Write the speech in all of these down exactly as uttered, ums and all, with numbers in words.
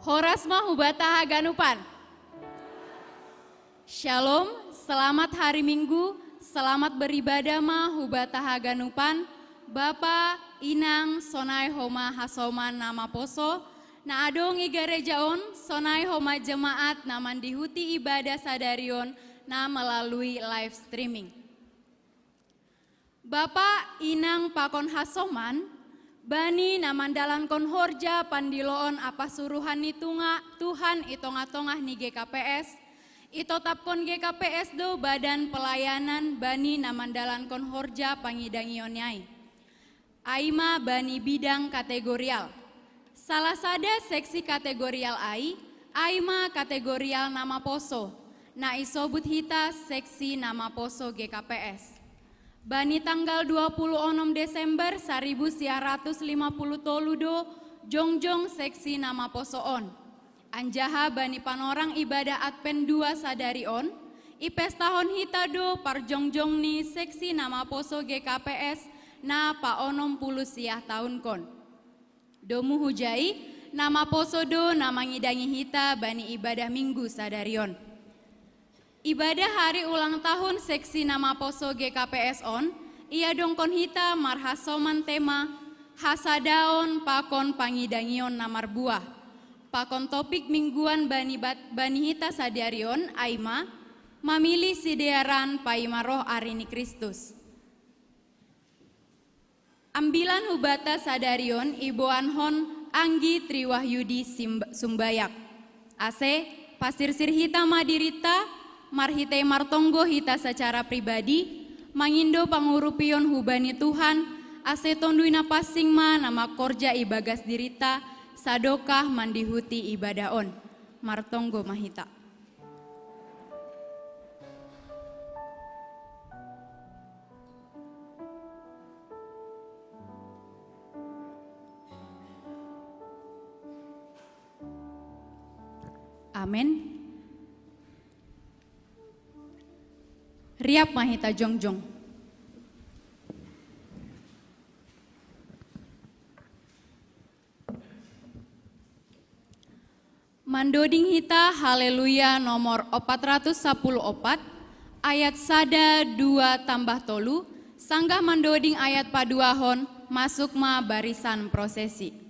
Horas ma huba ta haganupan. Shalom, selamat hari Minggu, selamat beribadah ma huba ta haganupan, Bapa, Inang, sonai homa hasoman na maposo, na adong i gareja on, sonai homa jemaat na mandihuti ibadah sadari on, na melalui live streaming. Bapa, Inang pakon hasoman, bani na mandalankon horja pandiloon apasuruhan ni Tunga-, Tuhan i tongah-tongah ni G K P S, itotapkon G K P S do badan pelayanan bani na mandalankon horja pangidangion ai. Ai ma bani bidang kategorial. Salah sada seksi kategorial ai, ai ma kategorial na maposo, na isobut hita seksi na maposo G K P S. Bani tanggal dua puluh onom Desember saribu sia ratus lima puluh tolu do jongjong seksi na maposo on. Anjaha bani panorang ibadah Advent dua sadari on, ipestahon hita do parjongjong ni seksi na maposo G K P S na paonom puluh sia tahunkon. Domu hujai, na maposo do na mangidangi hita bani ibadah Minggu sadari on. Ibadah hari ulang tahun seksi na maposo G K P S on, iadongkon hita marhasoman tema, hasadaon pakon pangidangion na marbuah. Pakon topik mingguan bani bat-, bani hita sadari on, ai ma, mamilih sidearan paima roh ari ni Kristus. Ambilan huba ta sadari on iboankon Anggi Triwahyudi Simb-, Sumbayak. Ase, pasirsir hita ma dirita, marhitei martonggo hita sacara pribadi, mangindo pangurupion huba ni Tuhan, ase Tonduy Napansing ma na mangkorja ibagas dirita, sadokah mandihuti ibadah on. Martonggo ma hita. Amen. Riap ma hita jongjong. Mandoding hita Haleluya nomor opat ratus sapuluh opat, ayat sada, dua tambah tolu, sanggah mandoding ayat paduahon, masuk ma barisan prosesi.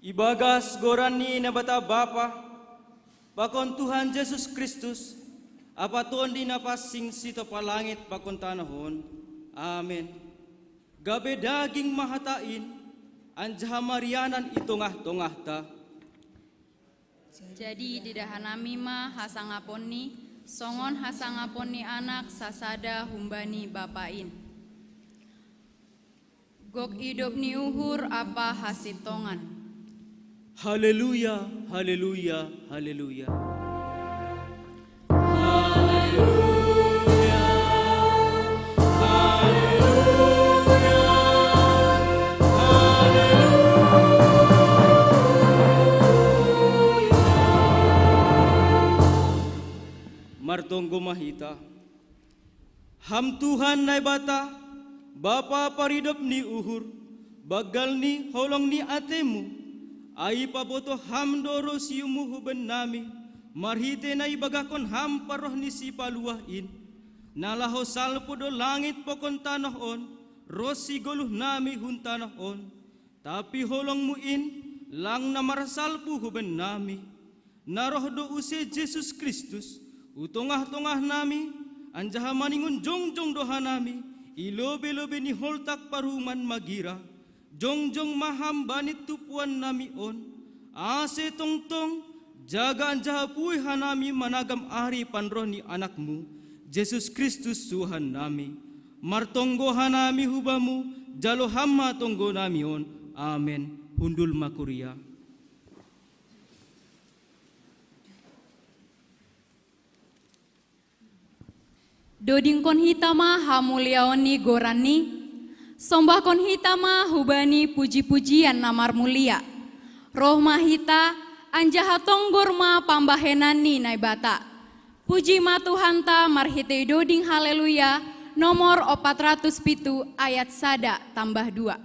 Ibagas goran ni Naibata Bapa, pakon Tuhan Jesus Kristus, Apa Tondi na pansing sitopa langit pakon tanoh on. Amen. Gabe daging ma hata in, anjaha marianan i tongah-tongahta. Jadi didah hanami ma hasangaponni, songon hasangapon ni Anak sasada humbani Bapa in. Gok idop ni uhur ampa hasintongan. Haleluya, haleluya, haleluya. Haleluya, haleluya, haleluya. Martonggo ma hita. Ham Tuhan Naibata, Bapa paridop ni uhur, banggal ni holong ni atemu, ai pabotoh Ham do rosiummu hubannami, marhitei na ibagahkon Ham parroh ni Sipaluah in, na laho salpu do langit pakon tanoh on, ronsi goluhnami hun tanoh on. Tapi holongmu in lang na marsalpu hubannami, na roh do use Jesus Kristus, hu tongah-tongahnami, anjaha maningon jongjong do hanami, i lobei-lobei ni holtak paruhuman magira, jongjong ma Ham bani tumpuannami on, ase tongtong, jaga anjaha puih hanami managam ari panroh ni Anakmu, Jesus Kristus Tuhannami. Martonggo hanami hu Bamu, jalo Ham ma tonggonami on. Amen. Hundul ma kuria. Dodingkon hita ma hamuliaon ni goranNi, sombahkon hita ma hubani puji-pujian na marmulia. Roh ma hita, anjaha tonggor ma pambahenan ni Naibata. Puji ma Tuhanta marhitei doding haleluya, nomor opat ratus pitu ayat sada tambah dua.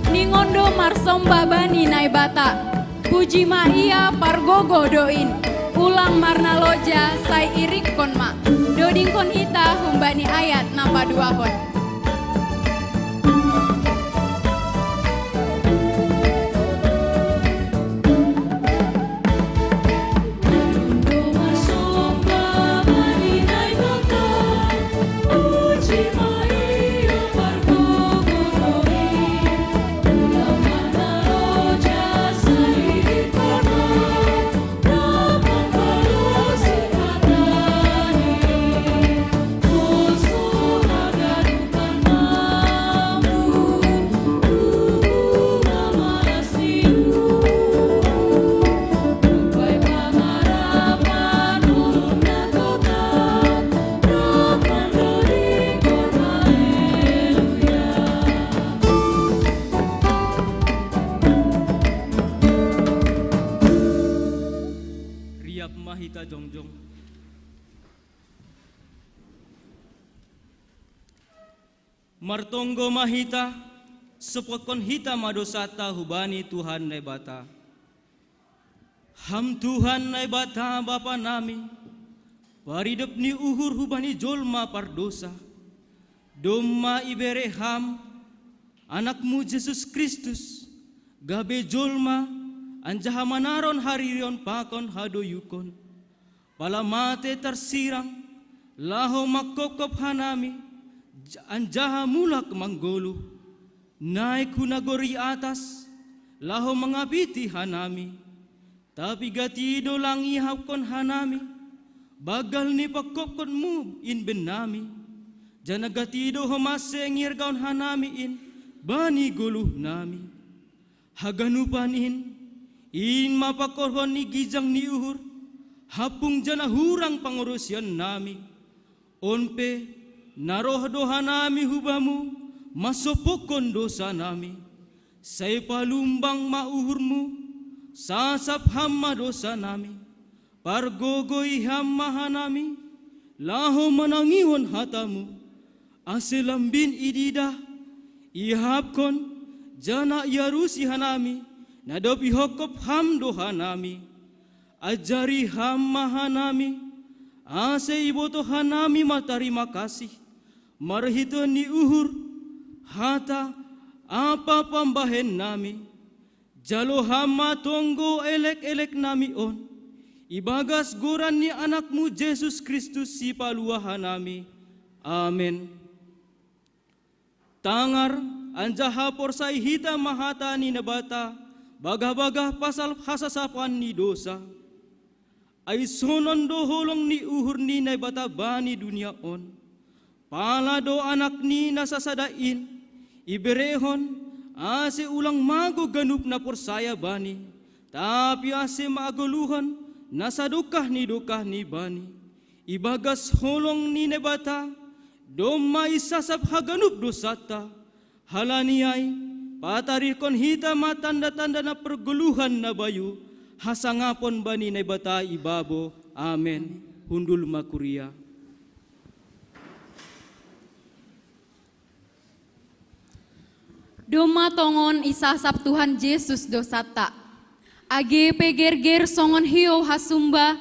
Ningon do marsomba bani Naibata. Puji ma Ia, pargogoh do in. Ulang marnaloja, sai iringkon ma. Dodingkon hita humbani ayat na paduahon. Riap ma hita jongjong. Martonggo ma hita, sopotkon hita ma dosanta hubani Tuhan Naibata. Ham Tuhan Naibata Bapanami, paridop ni uhur hubani jolma pardosa, domma ibere Ham Anakmu Jesus Kristus, gabe jolma, anjaha manaron haririon pakon hadoyukon. Pala mate tarsirang, laho mangkopkop hanami, j-, anjaha mulak manggoluh. Naik hu nagori atas, laho mangapiti hanami. Tapi gati do lang iahapkon hanami, banggal ni pangkopkonmu in bennami. Janah gati do ho mansai ngiargahon hanami in bani goluhnami. Haganupan in, in ma pangkorhon ni ginjang ni uhur, hampung janah hurang pangorosionnami. On pe, na roh do hanami hu Bamu, mansompokkon dousanami. Sai palumbang ma uhurMu, sasap Ham ma dousanami. Pargogoi Ham ma hanami, laho manangihon hataMu. Ase lambin ididah, iahapkon, janah iarusi hanami, na dob ihopkop Ham do hanami. Ajari Ham ma hanami, ase ibotoh hanami ma tarima kasih, marhitehon ni uhur, hata, ampa pambahen nami. Jalo Ham ma tonggo elek-elek nami on, ibagas goran ni AnakMu Jesus Kristus Sipaluah hanami. Amen. Tangar, anjaha porsai hita ma hata ni Naibata, bagah-bagah pasal hasasapan ni dousa. Ai sonon do holong ni uhur ni Naibata bani dunia on. Pala do AnakNi na sasada in, iberehon, ase ulang mago ganup na porsaya Bani, tapi ase magoluhon na sadokah ni dokahni Bani. Ibagas holong ni Naibata, domma isasap haganup dousanta. Halani ai, patarihkon hita ma tanda-tanda na pargoluhan na bayu, hasangapon bani Naibata ibabo. Amen. Hundul ma kuria. Domma tongon isasap Tuhan Jesus dousanta. Age pe gerger songon hiou hasumba,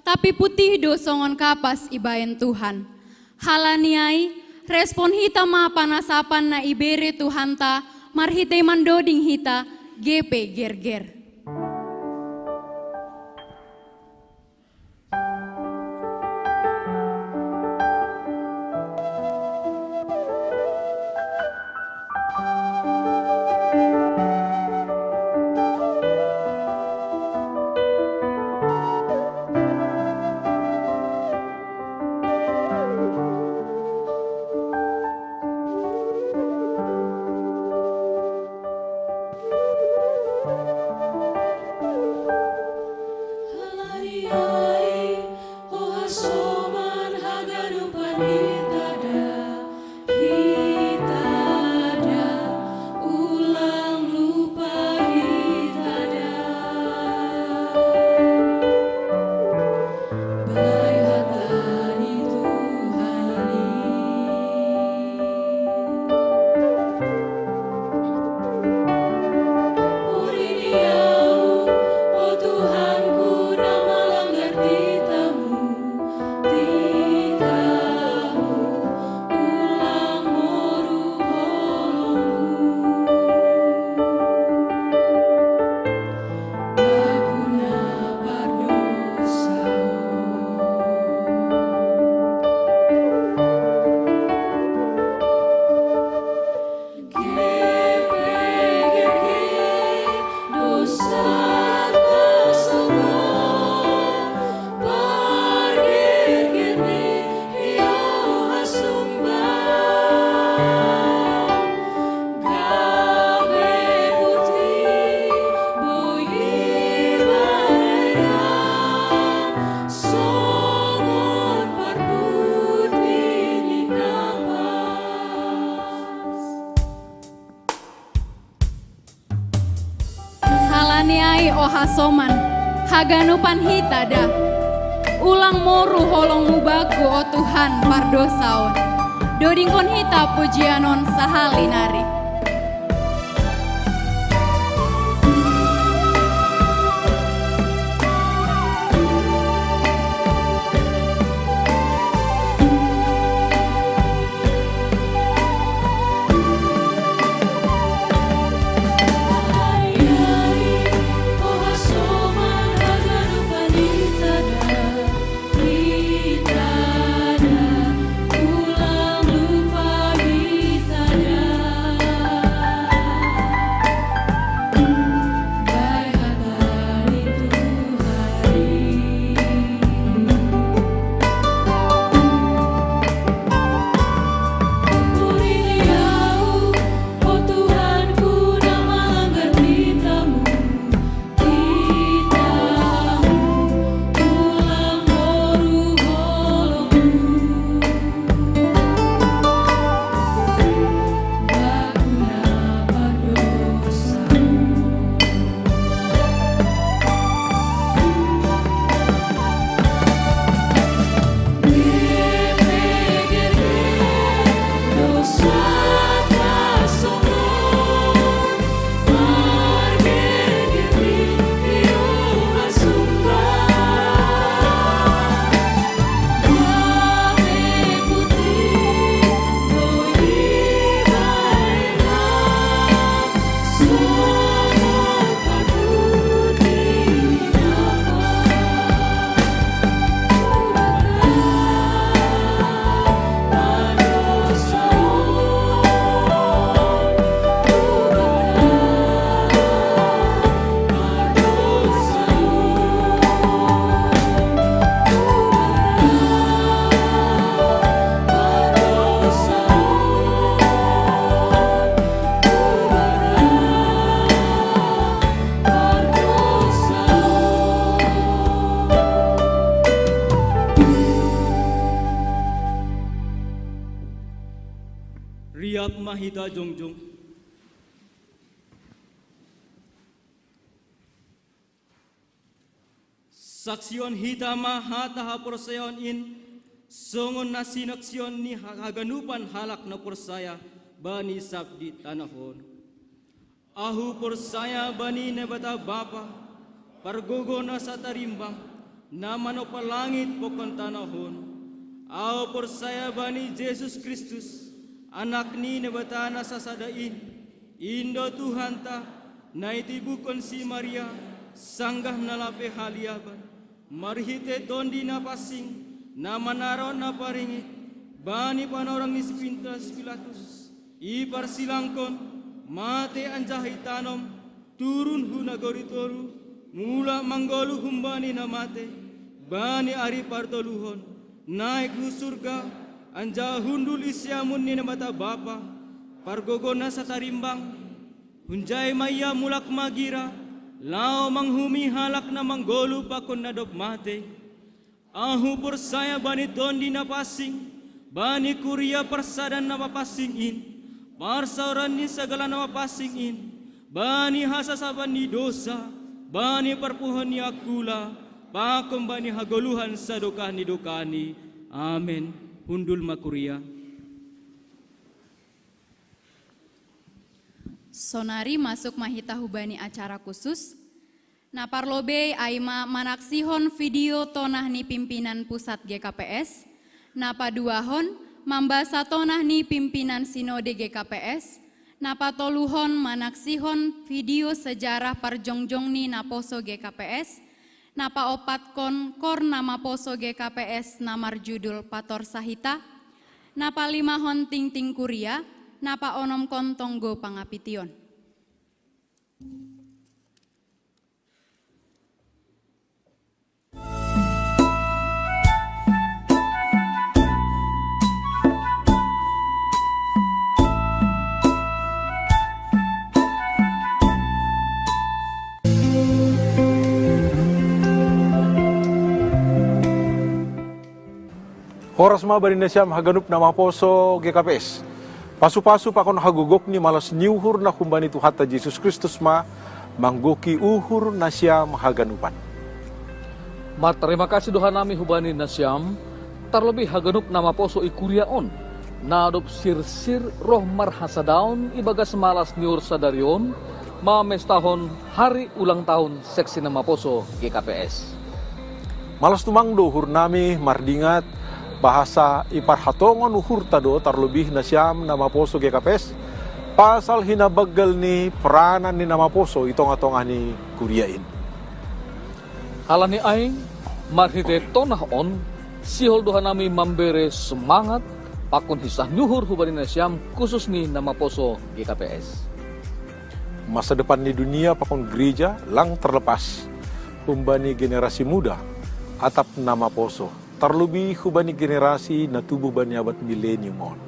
tapi putih do songon kapas ibahen Tuhan. Halani ai, respon hita ma panasapan na ibere Tuhanta marhitei mandoding hita, age pe gerger. Halani ai, o hasoman, haganupan hita da. Ulang moru holongmu bangku, o Tuhan, pardousa on. Dodingkon hita pujian on sahali nari. Mahita jongjong. Saksion hita ma hata haporsayaon in, songon na sinaksion ni haganupan halak na porsaya bani sab di tanoh on. Ahu porsaya bani Naibata Bapa, pargogo na satarimbang, na manompa langit pakon tanoh on. Ahu porsaya bani Jesus Kristus, Anak ni Naibata na sasada in, in do Tuhanta, na itibuhon si Maria, sanggah na lape haliaban, marhite Tondi na pansing, na manaron na paringit, bani panorang ni si Pintas Pilatus, iparsilangkon, mate anjaha itanom, turun hu nagori toruh, mulak manggoluh humbani na mate, bani ari partoluhon, naek hu surga, anjaha hundul di siamun ni Naibata Bapa, pargogo na satarimbang. Hunjai ma ia mulak magira, laho manguhumi halak na manggoluh pakon na dob mate. Ahu porsaya bani Tondi na pansing, bani kuria parsadan na papansing in, parsaoran ni sagala na papansing in, bani hasasapan ni dosa, bani parpunguan ni angkula, pakon bani hagoluhan sadokah ni dokahni. Amen. Hundul ma kuria. Sonari masuk ma hita hubani acara khusus. Na parlobei ai ma manaksihon video tonah ni pimpinan pusat G K P S, na paduahon mambasa tonah ni pimpinan sinode G K P S, na patoluhon manaksihon video sejarah parjongjong ni naposo G K P S, na paompatkon kor na maposo G K P S na marjudul Patorsahita, na palimahon tingting kuria, na paonomkon tonggo pangapition. Horas ma bani nasiam haganup na maposo G K P S. Pasupasu pakon hagogok ni malas ni uhur na humbani Tuhanta Jesus Kristus ma manggohi uhur nasiam haganupan. Martarima kasih do hanami hubani nasiam, tarlobei haganup na maposo i kuria on, na dob sirsir roh marhasadaon ibagas malas ni uhur sadari on, mamestahon hari ulang tahun seksi na maposo G K P S. Malas tumang do uhurnami mardingat, bahasa iparhatongon uhurta do tarlobih nasiam na maposo G K P S, pasal hinabanggal ni peranan ni na maposo i tongah-tongah ni kuria in. Halani ai, marhite tonah on, sihol do hanami mambere semangat pakon hisah ni uhur hubani nasiam, khusus ni na maposo G K P S. Masa depan ni dunia pakon gereja lang terlepas humbani generasi muda atap na maposo, tarlobih humbani generasi na tubuh bani abad milenium on.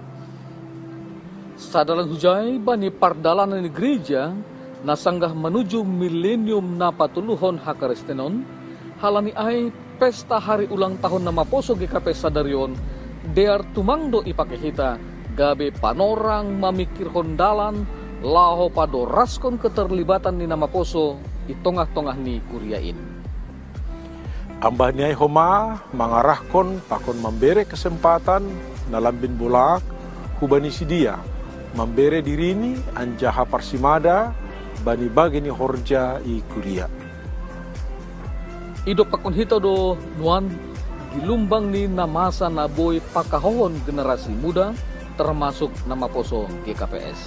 Sadalan hujai bani pardalanan ni gereja na sanggah manuju milenium na patoluhon hakristenon, halani ai pesta hari ulang tahun na maposo G K P S sadari on, dear tumang do ipake hita, gabe panorang mamikirhon dalan, laho padoraskon keterlibatan ni na maposo i tongah-tongah ni kuria in. Ambah ni ai homa mangarahkon pakon mambere kesempatan na lambin bolak hubani sidia, mambere dirini anjaha parsimada bani bage ni horja i kuria. Idop pakon hita do nuan di lumbang ni na masa na boi pakahohon generasi muda, termasuk na maposo G K P S.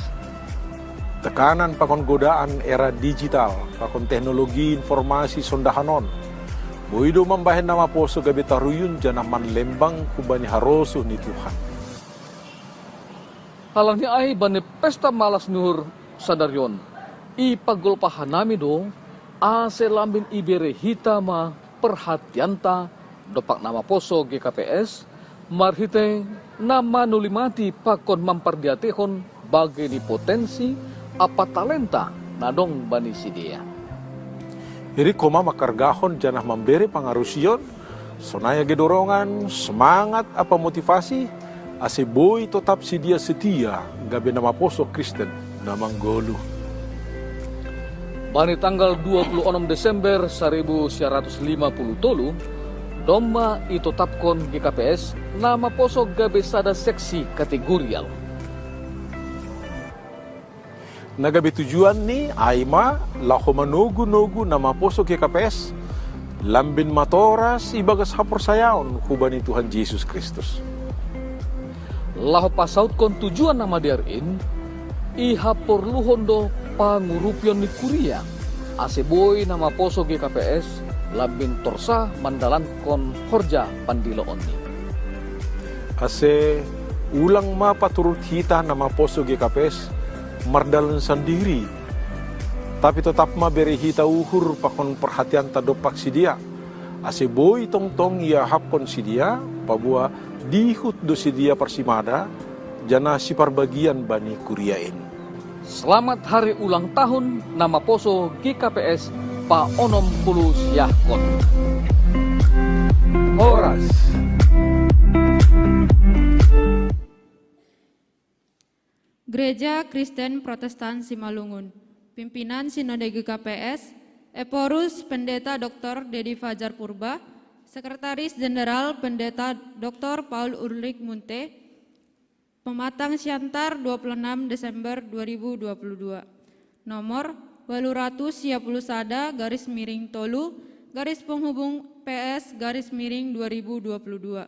Tekanan pakon godaan era digital, pakon teknologi informasi sondahan on, boi do mambahen na maposo gabe taruyun janah manlembang hubani harosuh ni Tuhan. Halani ai bani pesta malas ni uhur sadari on, ipagolpa hanami do, ase lambin ibere hita ma perhatianta dompak na maposo G K P S, marhite na manulimati pakon mampardiatehon bage ni potensi ampa talenta na dong bani sidea. Irik homa mangkargahon janah mambere pangarusion, sonai age dorongan, semangat ampa motivasi, Ase boi totap sidia setia gabe na maposo Kristen na manggolu. Bani tanggal dua puluh onom Desember saribu sia ratus lima puluh tolu, domma itotapkon G K P S na maposo gabe sada seksi kategorial. Na gabe tujuanni ai ma laho manogu-nogu na maposo G K P S lambin matoras ibagas haporsayaon hubani Tuhan Jesus Kristus. Laho pasautkon tujuan na madear in, ihaporluhon do pangurupion ni kuria, ase boi na maposo G K P S lambin torsa mandalankon horja pandiloonni. Ase ulang ma paturut hita na maposo G K P S mardalan sandiri, tapi totap ma bere hita uhur pakon perhatianta dompak sidia, ase boi tongtong iahapkon sidia, paboa dihut do sidia parsimada, janah siparbagian bani kuria in. Selamat hari ulang tahun na maposo G K P S paonom puluh siahkon. Horas. Gereja Kristen Protestan Simalungun, Pimpinan Sinode G K P S, Ephorus Pendeta Doktor Dedi Fajar Purba, Sekretaris Jenderal Pendeta Doktor Paul Ulrich Munte, Pematang Siantar, dua puluh enam Desember dua ribu dua puluh dua. Nomor walu ratus sia puluh sada garis miring tolu garis penghubung P S garis miring dua ribu dua puluh dua.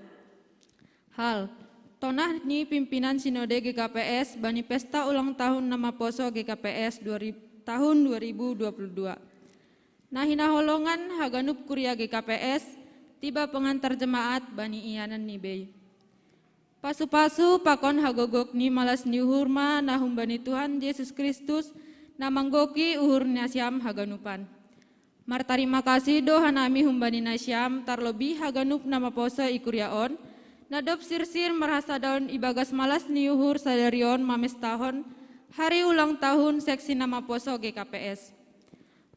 Hal, tonah ni pimpinan Sinode G K P S bani pesta ulang tahun na maposo G K P S dua ribu, tahun dua ribu dua puluh dua. Na hinaholongan haganup kuria G K P S, tiba pengantar jemaat bani ianan ni bei. Pasu-pasu pakon hagogok ni malas ni uhur ma na humbani Tuhan Jesus Kristus, na manggoki uhur nasiam haganupan. Martarima kasih do hanami humbani nasiam, tarlobih haganup na maposo i kuria on, na dob sirsir marhasadaon ibagas malas ni uhur sadari on mamestahon hari ulang tahun seksi na maposo G K P S.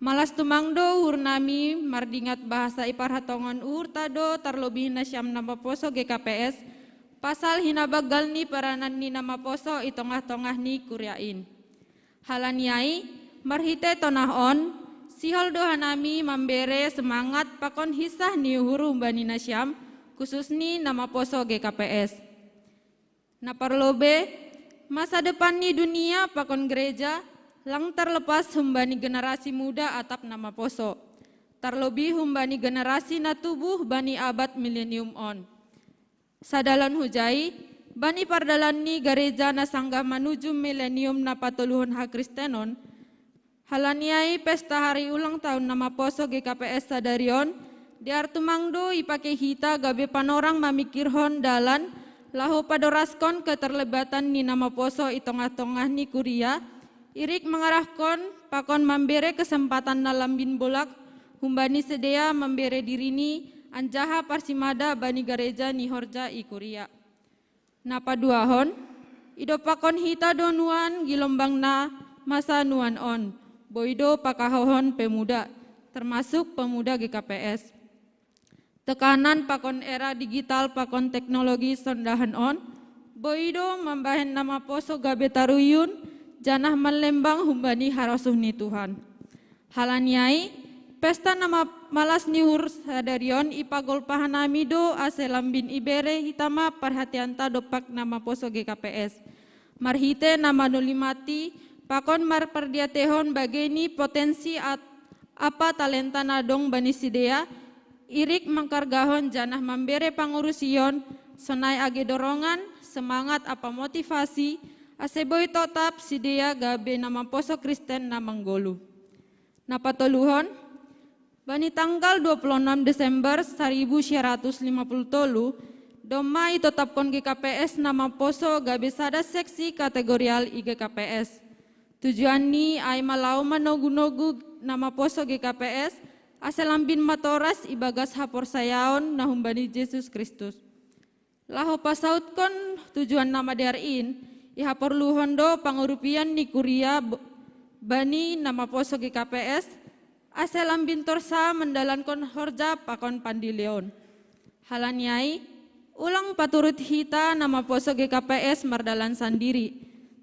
Malas tumang do uhurnami mardingat bahasa iparhatongon uhurta do tarlobih nasiam na maposo G K P S, pasal hinabanggal ni peranan ni na maposo i tongah-tongah ni kuria in. Halani ai, marhite tonah on, sihol do hanami mambere semangat pakon hisah ni uhur humbani nasiam, khususni na maposo G K P S. Na parlobei, masa depan ni dunia pakon gereja lang tarlepas humbani generasi muda atap na maposo, tarlobih humbani generasi na tubuh bani abad milenium on. Sadalan hujai, bani pardalan ni gareja na sanggah manuju milenium na patoluhon hakristenon, halani ai pesta hari ulang tahun na maposo G K P S sadari on, dear tumang do ipake hita gabe panorang mamikirhon dalan laho padoraskon keterlibatan ni na maposo i tongah-tongah ni kuria, irik mangarahkon pakon mambere kesempatan na lambin bolak humbani sidea mambere dirini anjaha parsimada bani gareja ni horja i kuria. Na paduahon, idompakkon hita do nuan gilombang na masa nuan on, boi do pakahohon pemuda, termasuk pemuda G K P S. Tekanan pakon era digital pakon teknologi sondahan on, boi do mambahen na maposo gabe taruyun, janah manlembang humbani harosuh ni Tuhan. Halani ai, pesta na ma-, malas ni uhur sadari on ipagolpa hanami do ase lambin ibere hita ma parhatianta dompak na maposo G K P S. Marhite na manolimati, pakon marpardiatehon bagei ni potensi at-, apa talenta na dong bani sidea, irik mangkargahon janah mambere pangurusion, sonai age dorongan, semangat apa motivasi, ase boi totap sidea gabe na maposo Kristen na manggoluh. Na patoluhon, bani tanggal dua puluh enam Desember saribu sia ratus lima puluh tolu, domma itotapkon G K P S na maposo gabe sada seksi kategorial i G K P S. Tujuanni ai ma laho manogu-nogu na maposo G K P S, ase lambin matoras ibagas haporsayaon na humbani Jesus Kristus. Laho pasautkon tujuan na madear in, ihaporluhon do pangurupion ni kuria b-, bani na maposo G K P S, ase lambin torsa mandalankon horja pakon pandiloon. Halani ai, Ulang paturut hita na maposo G K P S mardalan sandiri,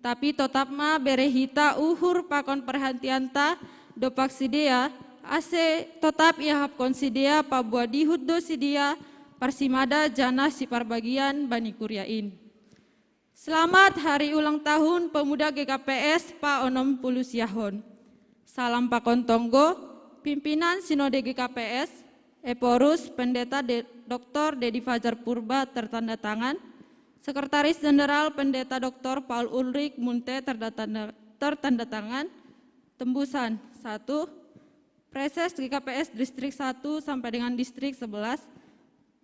tapi totap ma bere hita uhur pakon perhatianta dompak sidea, ase totap ihahapkon sidea pabuadihut do sidea parsimada janah siparbagian bani kuria in. Selamat hari ulang tahun pemuda G K P S pa onom puluh siahon. Salam pakon tonggo, pimpinan Sinode G K P S, Ephorus Pendeta De, Doktor Dedi Fajar Purba tertanda tangan, Sekretaris Jenderal Pendeta Doktor Paul Ulrich Munte tertanda, tertanda tangan, tembusan satu, Praeses G K P S Distrik satu sampai dengan Distrik sebelas,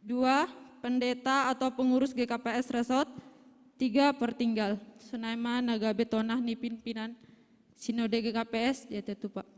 dua, Pendeta atau pengurus G K P S Resort, tiga, Pertinggal. Sonai ma na gabe tonah ni pimpinan Sinode G K P S, dia tetu, Pak.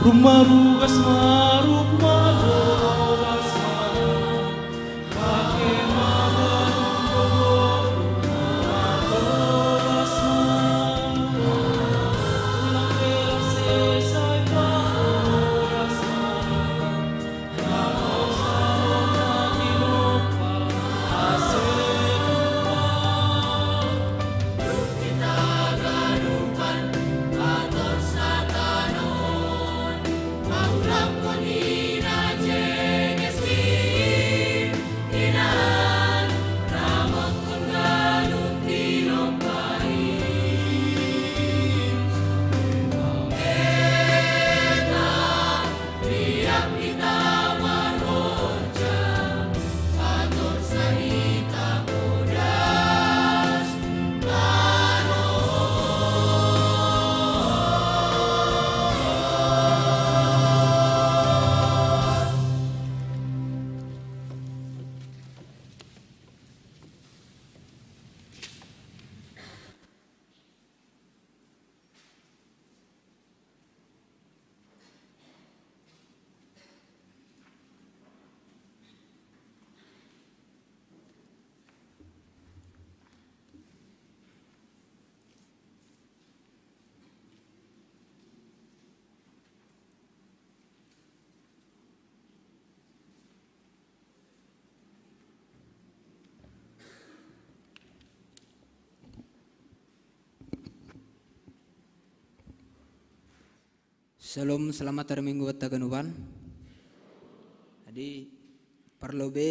Marugas, maruk, marugas, pake magarung, marugas, ulang, sesai, marugas. Shalom, selamat hari Minggu buat taganuban. Jadi, parlobe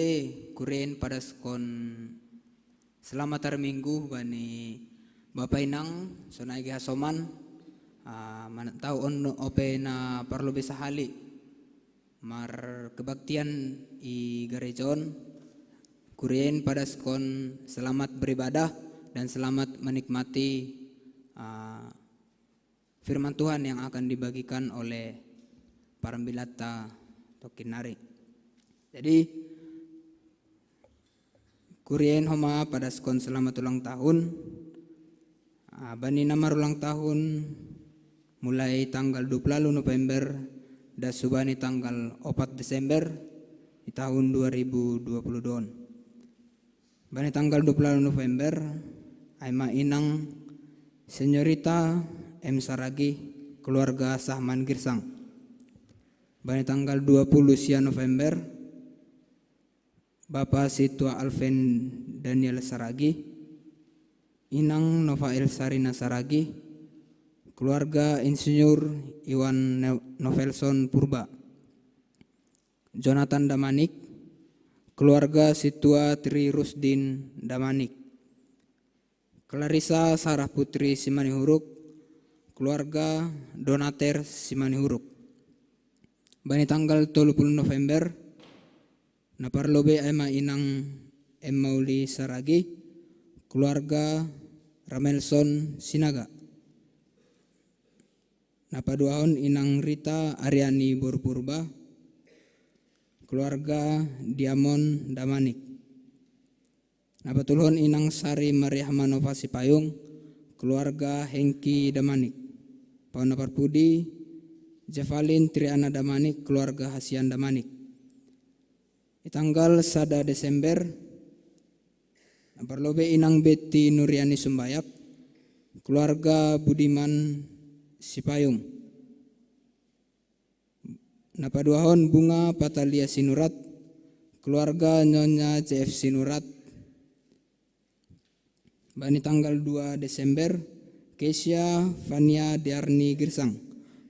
kuren padaskon selamat hari Minggu bani bapa inang, sonai gi hasoman, ah, mana tahu on ope na parlobe sahali mar kebaktian i gereja on, kuren padaskon selamat beribadah dan selamat menikmati, ah, firman Tuhan yang akan dibagikan oleh parambilata tokin nari. Jadi, kuren homa padaskon selamat ulang tahun. Ah, bani na marulang tahun mulai tanggal dua puluh November das subani tanggal opat Desember di tahun dua ribu dua puluh dua. Bani tanggal dua puluh November, ai ma inang Senyorita M Saragi, keluarga Sahman Girsang. Bani tanggal dua puluh sia November, Bapa Situa Alven Daniel Saragi, inang Novael Sarina Saragi, keluarga Insinyur Iwan Ne-, Novelson Purba. Jonathan Damanik, keluarga Situa Tri Rusdin Damanik. Clarissa Sarah Putri Simanihuruk, keluarga Donater Simanihuruk. Bani tanggal tolu puluh November, na parlobe ai ma inang M Mauli Saragi, keluarga Ramelson Sinaga. Na paduahon inang Rita Ariani Boru Purba, keluarga Diamond Damanik. Na patuluhon inang Sari Maria Hamanova Sipayung, keluarga Hengki Damanik. Pauna parpudi Jevalin Triana Damanik, keluarga Hasian Damanik. Di tanggal sada Desember, na parlobe inang Betty Nuriani Sumbayak, keluarga Budiman Sipayung. Na paduahon Bunga Patalia Sinurat, keluarga Nyonya C F Sinurat. Bani tanggal dua Desember, Kesia Fania Diarni Girsang,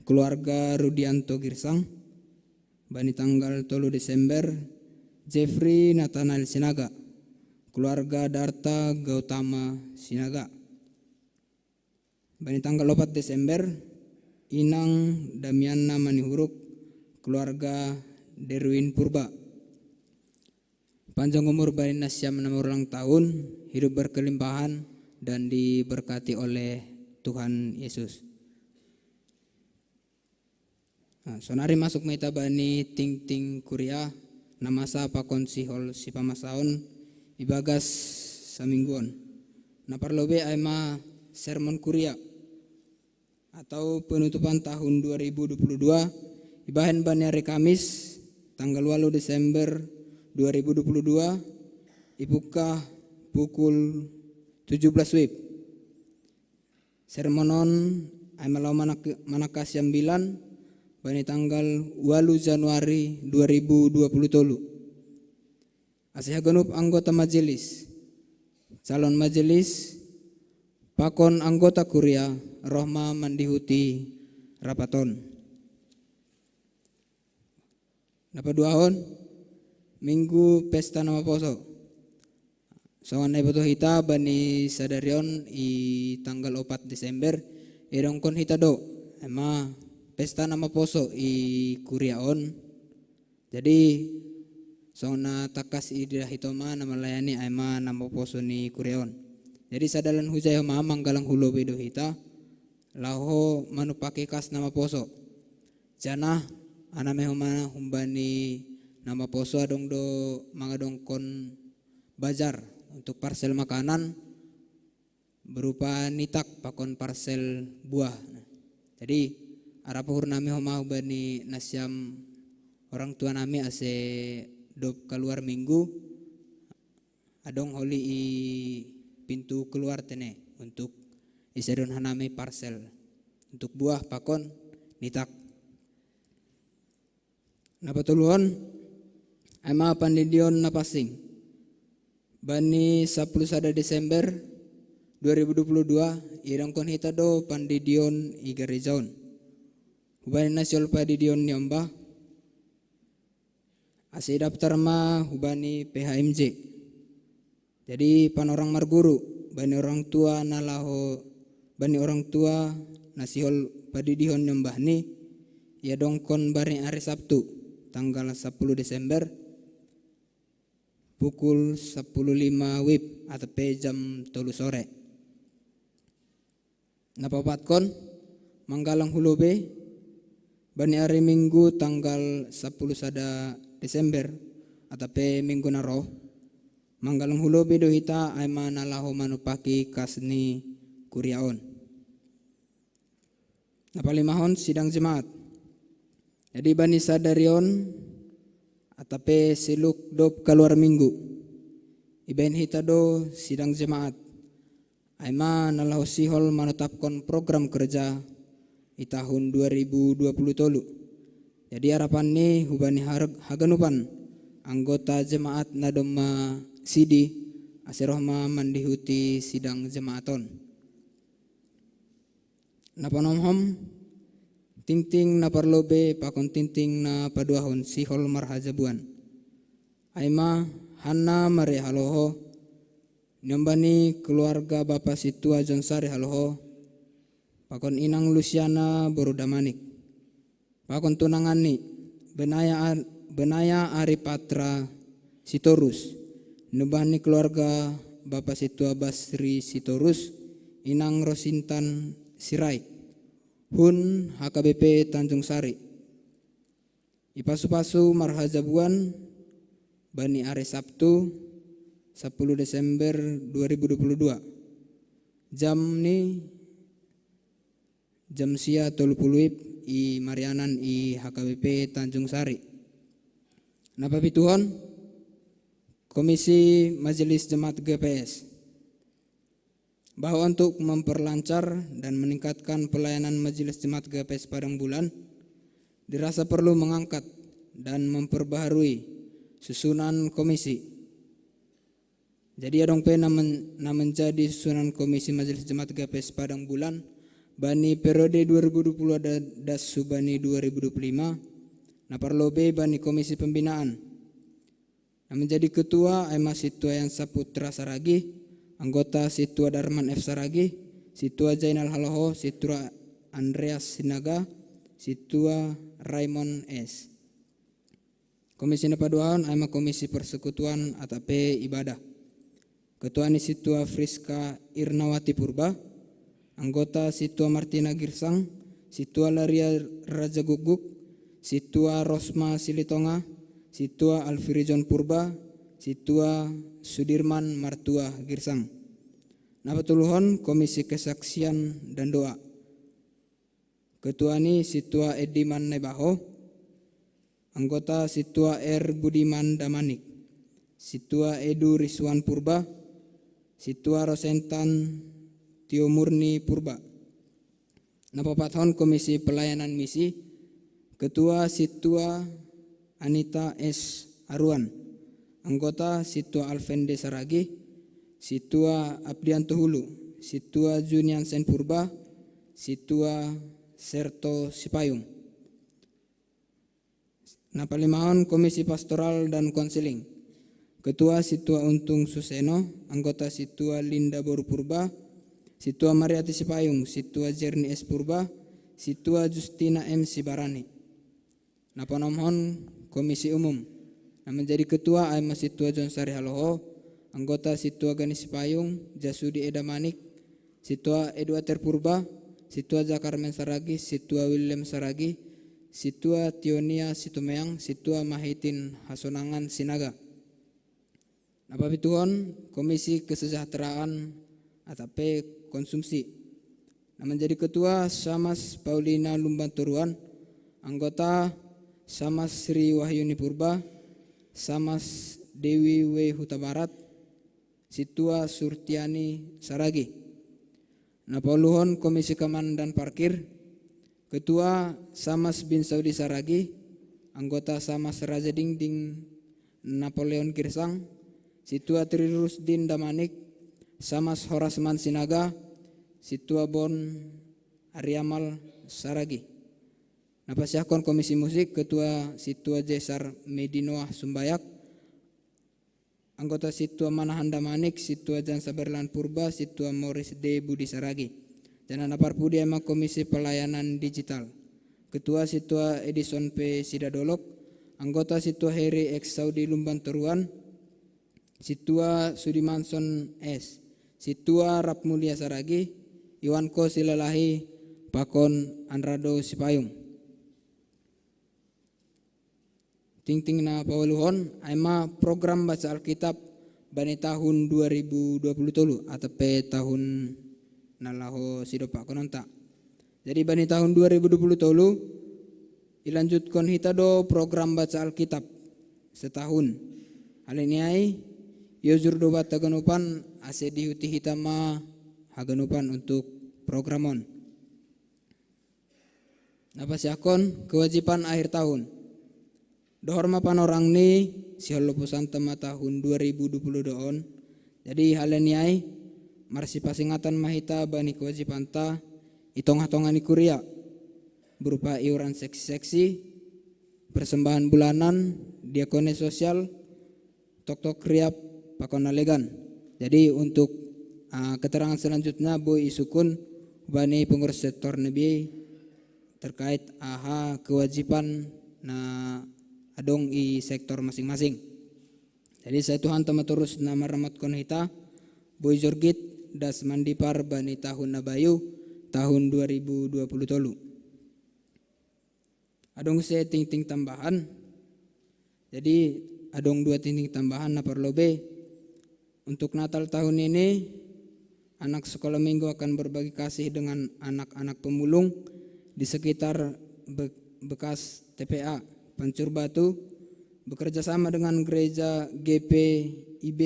keluarga Rudianto Girsang. Bani tanggal tolu Desember, Jeffrey Nathanael Sinaga, keluarga Darta Gautama Sinaga. Bani tanggal opat Desember, inang Damiana Manihuruk, keluarga Derwin Purba. Panjang umur bani nasiam na marulang tahun, hidup berkelimpahan, dan diberkati oleh Tuhan Yesus. Nah, sonari masuk ma hita bani tingting kuria, na masa pakon sihol sipamasaon ibagas samingguon. Na parlobe ai ma sermon kuria atau penutupan tahun dua ribu dua puluh dua, Ibahen bani hari Kamis tanggal walu Desember dua ribu dua puluh dua, ibuka pukul tujuh belas wib. Sermonon ai malau manaka siambilan bani tanggal walu Januari dua ribu dua puluh tolu. Asi haganup anggota majelis, calon majelis, pakon anggota kuria roh ma mandihuti rapaton. Napaduahon, minggu pesta na maposo. Songon na iboto hita bani sadarion i tanggal opat Desember, idongkon hita do, ema pesta na maposo i kuria on. Jadi songon na tangkas idahi homa na malayani ai ma na maposo ni kuria on. Jadi sadalan hujai homa manggalang hu lobei do hita, laho manumpaki kas na maposo. Janah aname homa humbani na maposo adong do mangadongkon bajar untuk parsel makanan berupa nitak pakon parsel buah. Jadi arap uhur nami homa hubani nasiam orang tua nami ase dob kaluar minggu adong holi i pintu keluar tene untuk isadon hanami parsel untuk buah pakon nitak. Napatoluhon, ai ma pandidion na pansing. Bani sapuluh sada Desember dua ribu dua puluh dua, idongkon hita do pandidion i gareja on. Hubani na sihol padidion ni ombah, ase idaptar ma hubani P H M J. Jadi panorang marguru bani orang tua na laho bani orang tua na sihol padidihon ni ombahni, iadongkon bani ari Sabtu tanggal sapuluh Desember pukul sapuluh lima wib atau pe jam tolu sore. Napaopatkon, manggalang hu lobei bani ari Minggu tanggal sapuluh sada Desember atau pe minggu na roh, manggalang hu lobei do hita ai ma na laho manumpaki kas ni kuria on. Napalimahon, sidang jemaat. Jadi bani sadarion atau pe siluk dob kaluar minggu, ibahen hita do sidang jemaat. Ai ma na laho sihol manotapkon program kerja i tahun dua ribu dua puluh tolu. Jadi arapanni hubani haganupan anggota jemaat na domma sidi, ase roh ma mandihuti sidang jemaat on. Napaonomhom, tingting na parlobei pakon tingting na paduahon sihol marhajabuan. Ai ma hanna Maria Haloho, niomba ni keluarga Bapa Sintua John Sari Haloho, pakon inang Lusiana boru Damanik, pakon tunanganni, benaya, benaya Ari Patra Sitorus, niomba ni keluarga Bapa Sintua Basri Sitorus, inang Rosintan Sirait, hun H K B P Tanjung Sari. Ipasu-pasu marhajabuan bani ari Sabtu sapuluh Desember dua ribu dua puluh dua. Jam ni jam sia tolu puluh wib i marianan i H K B P Tanjung Sari. Napapituhon, Komisi Majelis Jemaat G P S. Bahwa untuk memperlancar dan meningkatkan pelayanan Majelis Jemaat G P S Padang Bulan, dirasa perlu mengangkat dan memperbaharui susunan komisi. Jadi adong pe na, men, na menjadi susunan Komisi Majelis Jemaat G P S Padang Bulan bani periode dua ribu dua puluh das subani dua ribu dua puluh lima, na parlobei bani Komisi Pembinaan. Na menjadi ketua ai ma Sintua Yansa Putra Saragih, anggota Sintua Darman F Saragih, Sintua Jainal Haloho, Sintua Andreas Sinaga, Sintua Raymond S. Komisi na paduahon ai ma Komisi Persekutuan atau pe ibadah. Ketua ni Sintua Friska Irnawati Purba, anggota Sintua Martina Girsang, Sintua Laria Raja Guguk, Sintua Rosma Silitonga, Sintua Alfirijon Purba, Sintua Sudirman Martua Girsang. Napatoluhon, Komisi Kesaksian dan Doa. Ketua ni Sintua Ediman Naibaho, Anggota Situa R Budiman Damanik. Situa Edu Rizwan Purba. Situa Rosentan Tio Murni Purba. Napapathon Komisi Pelayanan Misi, Ketua Situa Anita S Aruan, anggota Situa Alvende Saragi, Situa Abdianto Hulu, Situa Junian Sen Purba, Situa Serto Sipayung. Napalimahon Komisi Pastoral dan Konseling. Ketua Situa Untung Suseno, anggota Situa Linda Boru Purba, Situa Mariati Sipayung, Situa Jerni S Purba, Situa Justina M Sibarani. Napanomhon Komisi Umum. Na menjadi ketua ai ma Situa John Sari Haloho, anggota Situa Gani Sipayung, Jasudi Eda Manik, Situa Edward Purba, Situa Jakarmen Saragi, Situa William Saragi, Situa Tionia Situmeang, Situa Mahitin Hasonangan Sinaga. Napapituhon Komisi Kesejahteraan atape Konsumsi. Na menjadi ketua Samas Paulina Lumban Toruan, anggota Samas Sri Wahyuni Purba, Samas Dewi W Hutabarat, Situa Surtiani Saragi. Napauluhon Komisi Keamanan dan Parkir, Ketua Samas bin Saudi Saragi, anggota Samas Raja Dingding Napoleon Girsang, Situa Tri Rusdin Damanik, Samas Horasman Sinaga, Situa Bon Ariamal Saragi. Napasiahkon Komisi Musik, Ketua Situa Jesar Medinoah Sumbayak, anggota Situa Manahan Damanik, Situa Jansa Berlan Purba, Situa Morris D Budi Saragi. Jana naparpudi ai ma Komisi Pelayanan Digital. Ketua Situa Edison P Sidadolok, anggota Situa Heri X Saudi Lumban Toruan, Situa Sudimanson S, Situa Rap Mulia Saragi, Iwanko Silalahi, pakon Anrado Sipayung. Tingting napauluhon, ai ma program baca Alkitab bani tahun dua ribu dua puluh tolu, atape tahun na laho sidompakononta. Jadi bani tahun dua ribu dua puluh tolu, ilanjutkon hita do program baca Alkitab setahun. Hal ni ai, iojur do bat haganupan, ase diihuti hita ma haganupan untuk program on. Napasiahkon kewajiban akhir tahun. Dohor ma panorang ni siholopusanta ma tahun dua ribu dua puluh dua on. Jadi hal ni ai, marsipasingatan ma hita bani kewajibanta i tongah-tongah ni kuria, berupa iuran seksi-seksi, persembahan bulanan, diakones sosial, toktok riap, pakon na legan. Jadi untuk uh, keterangan selanjutnya boi isungkun bani pengurus sektor nebi terkait aha kewajiban na adong i sektor masing-masing. Jadi sai Tuhanta ma torus na maramatkon hita, boi jorgit das mandipar bani tahun na bayu, tahun dua ribu dua puluh tolu. Adong se tingting tambahan. Jadi adong dua tingting tambahan na parlobe. Untuk Natal tahun ini, anak sekolah minggu akan berbagi kasih dengan anak-anak pemulung di sekitar be- bekas T P A Pancur Batu, bekerja sama dengan gereja G P I B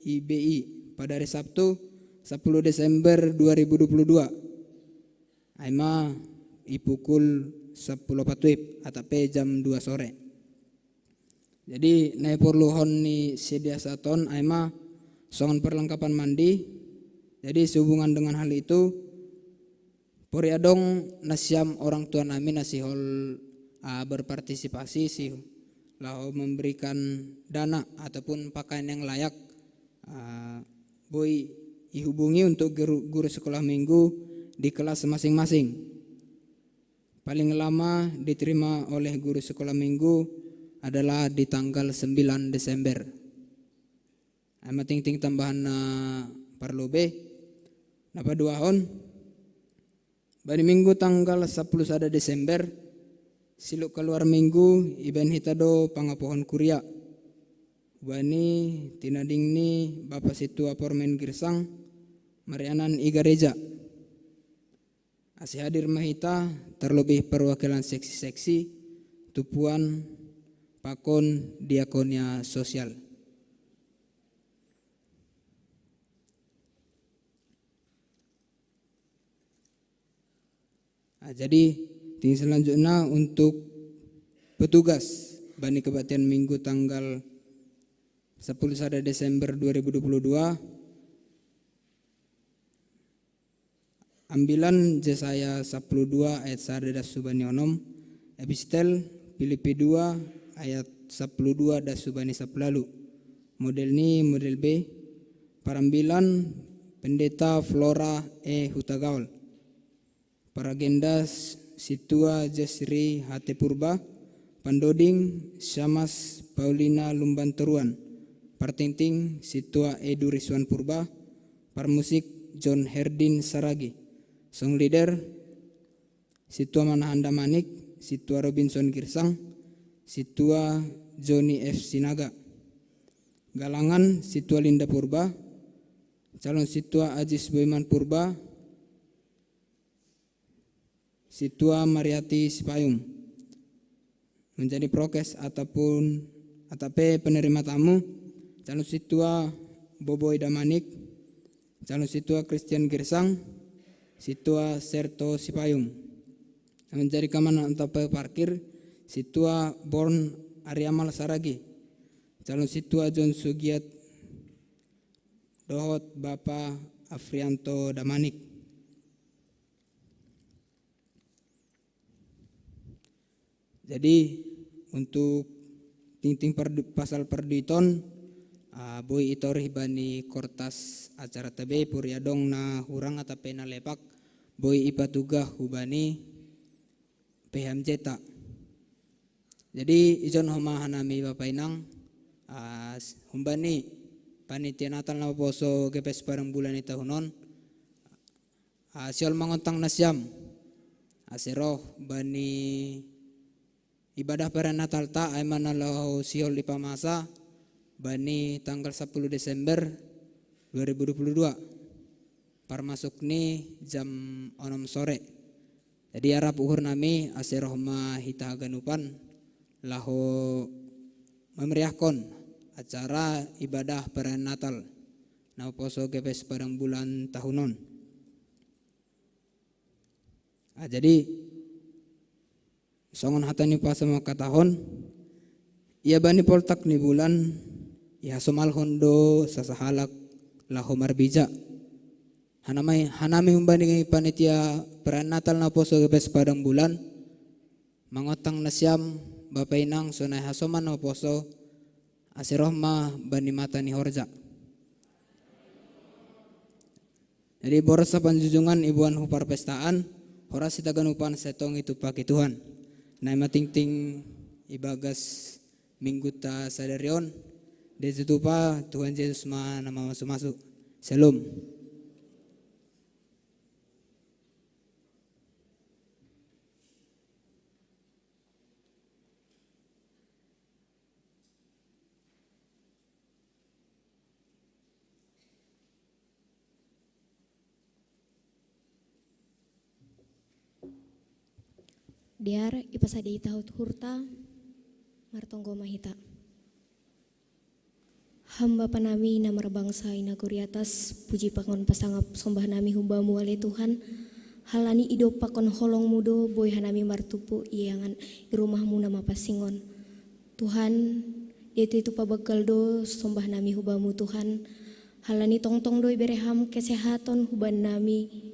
I B I pada hari Sabtu sepuluh Desember dua ribu dua puluh dua. Ai ma i pukul sepuluh patuip atape jam dua sore. Jadi na iporluhon ni sedia saton ai ma songon perlengkapan mandi. Jadi sehubungan dengan hal itu, pori adong nasiam orang tua nami na sihol uh, berpartisipasi si laho memberikan dana ataupun pakaian yang layak, uh, boi ihubungi untuk guru, guru sekolah minggu di kelas masing-masing. Paling lama diterima oleh guru sekolah minggu adalah di tanggal sembilan Desember. Ai ma tingting tambahan na parlobe. Na paduahon, bani minggu tanggal sepuluh sada Desember, siluk kaluar minggu ibaen hita do pangapohon kuria. Bani tinading ni Bapa Situa Pormen Girsang, marianan i gareja. Ase hadir ma hita, terlebih perwakilan seksi-seksi, tumpuan, pakon diakonia sosial. Nah, jadi, ting selanjutnya untuk petugas bani kebaktian minggu tanggal sepuluh sada Desember dua ribu dua puluh dua, ambilan Yesaya sepuluh dua ayat sada das subani onom, epistel Filipi dua ayat sepuluh dua das subani sepuluh lalu. Model ni, model B, parambilan Pendeta Flora E Hutagaol. Paragenda Situa Jesri Hate Purba, pandoding Syamas Paulina Lumban Toruan, partingting Situa Edu Risuan Purba, parmusik John Herdin Saragi, song leader Situa Manahanda Manik, Situa Robinson Girsang, Situa Joni F Sinaga, galangan Situa Linda Purba, calon Situa Ajis Boiman Purba, Situa Mariati Sipayung. Menjadi prokes ataupun atape penerima tamu, calon Situa Boboi Damanik, calon Situa Christian Girsang, Situa Serto Sipayung. Menjadi keamanan atape parkir, Situa Born Ariamal Saragi, calon Situa John Sugiat dohot Bapa Afrianto Damanik. Jadi, untuk tingting pardu-, pasal parduiton, ah, boi itorih bani kortas acara tabe, puri adong na hurang atape na lepak, boi ipatugah hubani P H M Z ta. Jadi, ijon homa hanami Bapa Inang, ah, humbani panitia Natal na maposo G P S Padang Bulan i tahun on, ah, sihol mangontang nasiam ase roh bani ibadah perayaan Natal ta, ai ma na laho sihol ipamasa bani tanggal sepuluh Desember dua ribu dua puluh dua, parmasuk ni jam onom sore. Jadi, arap uhur nami ase roh ma hita haganupan laho mameriahkon acara ibadah perayaan Natal na maposo G P S Padang Bulan tahun on. Ah, jadi, songon hata ni umpasa mangkatahon, ia bani poltak ni bulan ihasomalhon do sasahalak laho marbija. Hanami, hanami humbani panitia perayaan Natal na maposo G P S Padang Bulan, mangontang nasiam Bapa Inang sonai hasoman na maposo, ase roh ma bani mata ni horja. Jadi, boras sa panjujungan iboan hu parpestaan, horas hita ganupan sai tong itumpak i Tuhan. Na i ma tingting ibagas minggu ta sadari on, di tutupa Tuhan Jesus ma na mamasu-masu. Shalom. Dear, ipasada hita hot hurta, martonggo ma hita. Ham Bapa nami na marbangsa i nagori atas, puji pakon pasangap sombah nami hu Bamu ale Tuhan, halani idop pakon holong-Mu do boi hanami martumpu i angan i rumah-Mu na mapansing on. Tuhan, dia itu pabanggal do sombah nami hu Bamu Tuhan, halani tongtong do ibere Ham kesehaton hu bannami,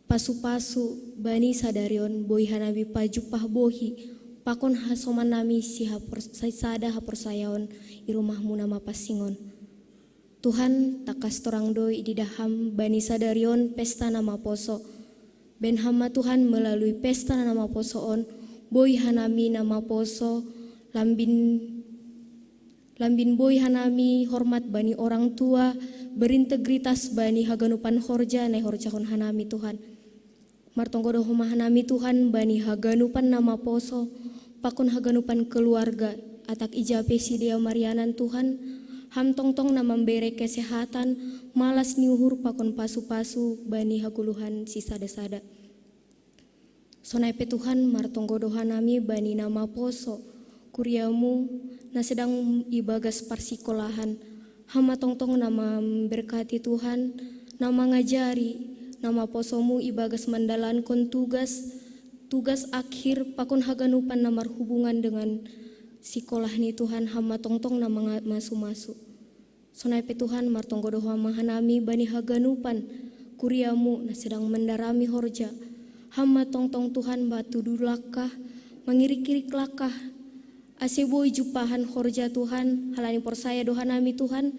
pasu-pasu bani sadari on boi hanami pajumpah bohi pakon hasoman nami sihapor-, sisada haporsayaon i rumah-Mu na mapansing on. Tuhan, tangkas torang do ididah Ham bani sadari on pesta na maposo. Baen Ham ma Tuhan, melalui pesta na maposo on, boi hanami na maposo, lambin, lambin boi hanami hormat bani orang tua, berintegritas bani haganupan horja na ihorjahon hanami Tuhan. Martonggo do homa hanami Tuhan bani haganupan na maposo, pakon haganupan keluarga, atak ija pe sidea marianan Tuhan, Ham tongtong na mambere kesehatan, malas ni uhur pakon pasu-pasu bani hagoluhan sisada-sada. Sonai pe Tuhan, martonggo do hanami bani na maposo, Kuriamu na sedang ibagas parsikolahan. Hama tongtong na mamberkati Tuhan, na mangajari, na maposomu ibagas mandalankon tugas, tugas akhir pakon haganupan na marhubungan dengan sikolah ni Tuhan. Hama tongtong na manga-, masu-masu. Sonai pe Tuhan, martonggo do Ho ma hanami bani haganupan kuriamu na sedang mandarami horja. Hama tongtong Tuhan, batudu langkah, mangirik-irik langkah, ase boi jumpahan horja Tuhan, halani porsaya do hanami Tuhan,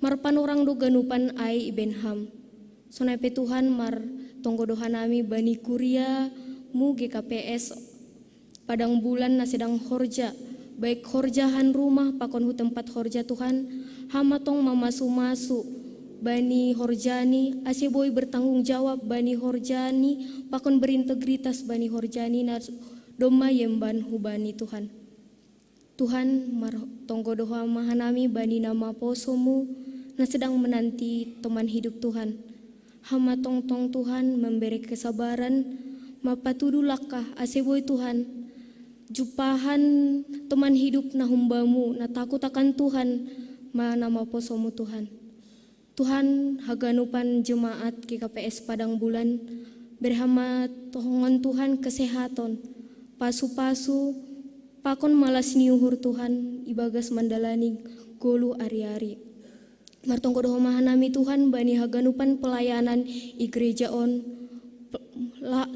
marpanorang do ganupan ai ibaen Ham. Sonai pe Tuhan, martonggo do hanami bani kuriamu G K P S Padang Bulan na sedang horja, baik horja han rumah pakon hu tempat horja Tuhan, Hama tong mamasu-masu bani horjani, ase boi bertanggung jawab bani horjani, pakon berintegritas bani horjani na domma iemban hubani Tuhan. Tuhan, martonggo do Hama hanami bani na maposomu, na sedang menanti teman hidup Tuhan. Hama tongtong Tuhan, memberi kesabaran, mapatudu langkah, ase boi Tuhan, jumpahan teman hidup na humbamu, na takut akan Tuhan, ma na maposomu Tuhan. Tuhan, haganupan jemaat G K P S Padang Bulan, bere Hama tongon Tuhan kesehaton, pasu-pasu, pakon malas ni uhur Tuhan, ibagas mandalani goluh ari-ari. Martonggo do Hama hanami Tuhan bani haganupan pelayanan i gereja on, pe-, la-,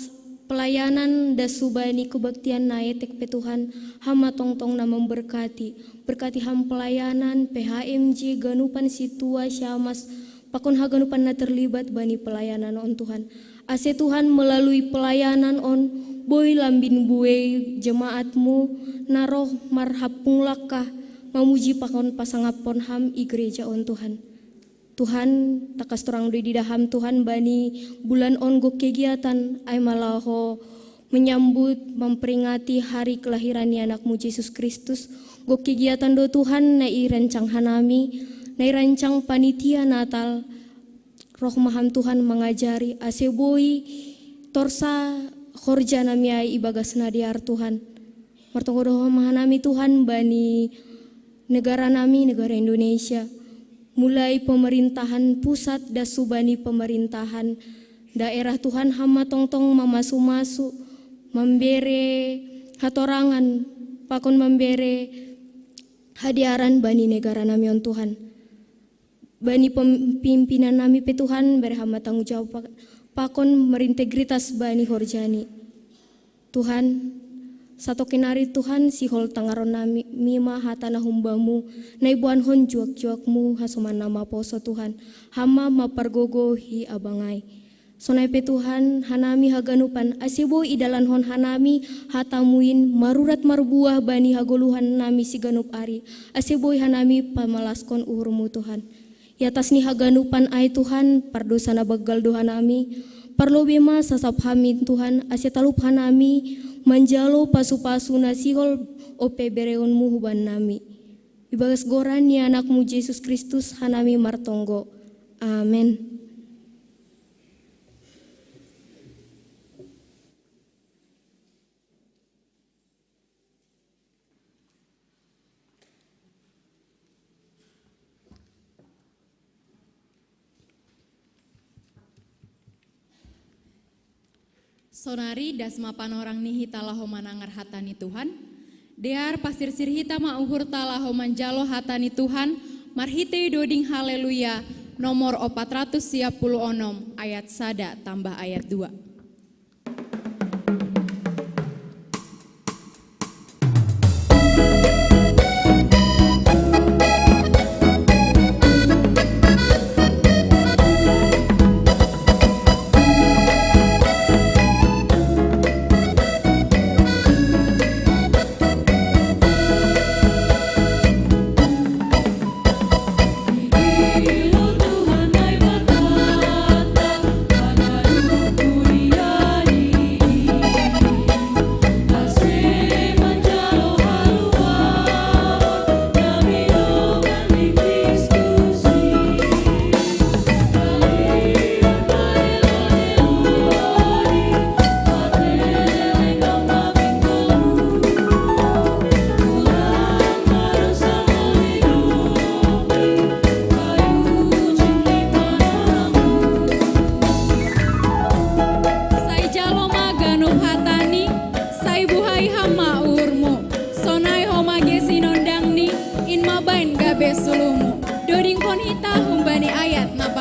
pelayanan das hubani kebaktian na etek pe Tuhan, Hama tongtong na memberkati. Berkati Ham pelayanan, P H M J, ganupan sintua, syamas, pakon haganupan na terlibat bani pelayanan on Tuhan. Ase Tuhan, melalui pelayanan on, boi lambin buei jemaat-Mu, na roh marhampung langkah, mamuji pakon pasangaphon Ham i gereja on Tuhan. Tuhan, tangkas torang do ididah Ham Tuhan bani bulan on gok kegiatan, ai ma laho menyambut, memperingati hari kelahiran ni Anak-Mu Jesus Kristus, gok kegiatan do Tuhan na irancang hanami, na irancang panitia Natal, roh ma Ham Tuhan mangajari, ase boi torsa horja nami ai ibagas na dear Tuhan. Martonggo do Hama hanami Tuhan bani negara nami, negara Indonesia. Mulai pemerintahan pusat das hubani pemerintahan daerah Tuhan, Hama tongtong mamasu-masu, mambere hatorangan, pakon mambere hadearan bani negara nami on Tuhan. Bani pem-, pimpinan nami pe Tuhan, bere Hama tanggung jawab pa-, pakon merintegritas bani horjani. Tuhan, satoke nari Tuhan, sihol tangaron nami, mi ma hata na humbamu, na iboanhon juak-juakmu, hasoman na maposo Tuhan, Hama mapargogohi abang ai. Sonai pe Tuhan, hanami haganupan, ase boi idalankon hanami hatamu in marurat marbuah bani hagoluhan nami siganup ari, ase boi hanami pamalaskon uhurmu Tuhan. I atas ni haganupan ai Tuhan, pardosa na banggal do hanami, parlobei ma sasap hami Tuhan, ase talup hanami manjalo pasu-pasu na sihol ope bereonmu huban nami. Ibagas goran ni Anakmu Jesus Kristus hanami martonggo. Amen. Sonari das ma panorang ni hita laho manangar hata ni Tuhan. Dear, pasirsir hita ma uhurta laho manjalo hata ni Tuhan, marhitei doding Haleluya, nomor opat ratus sia puluh onom, ayat sada tambah ayat dua.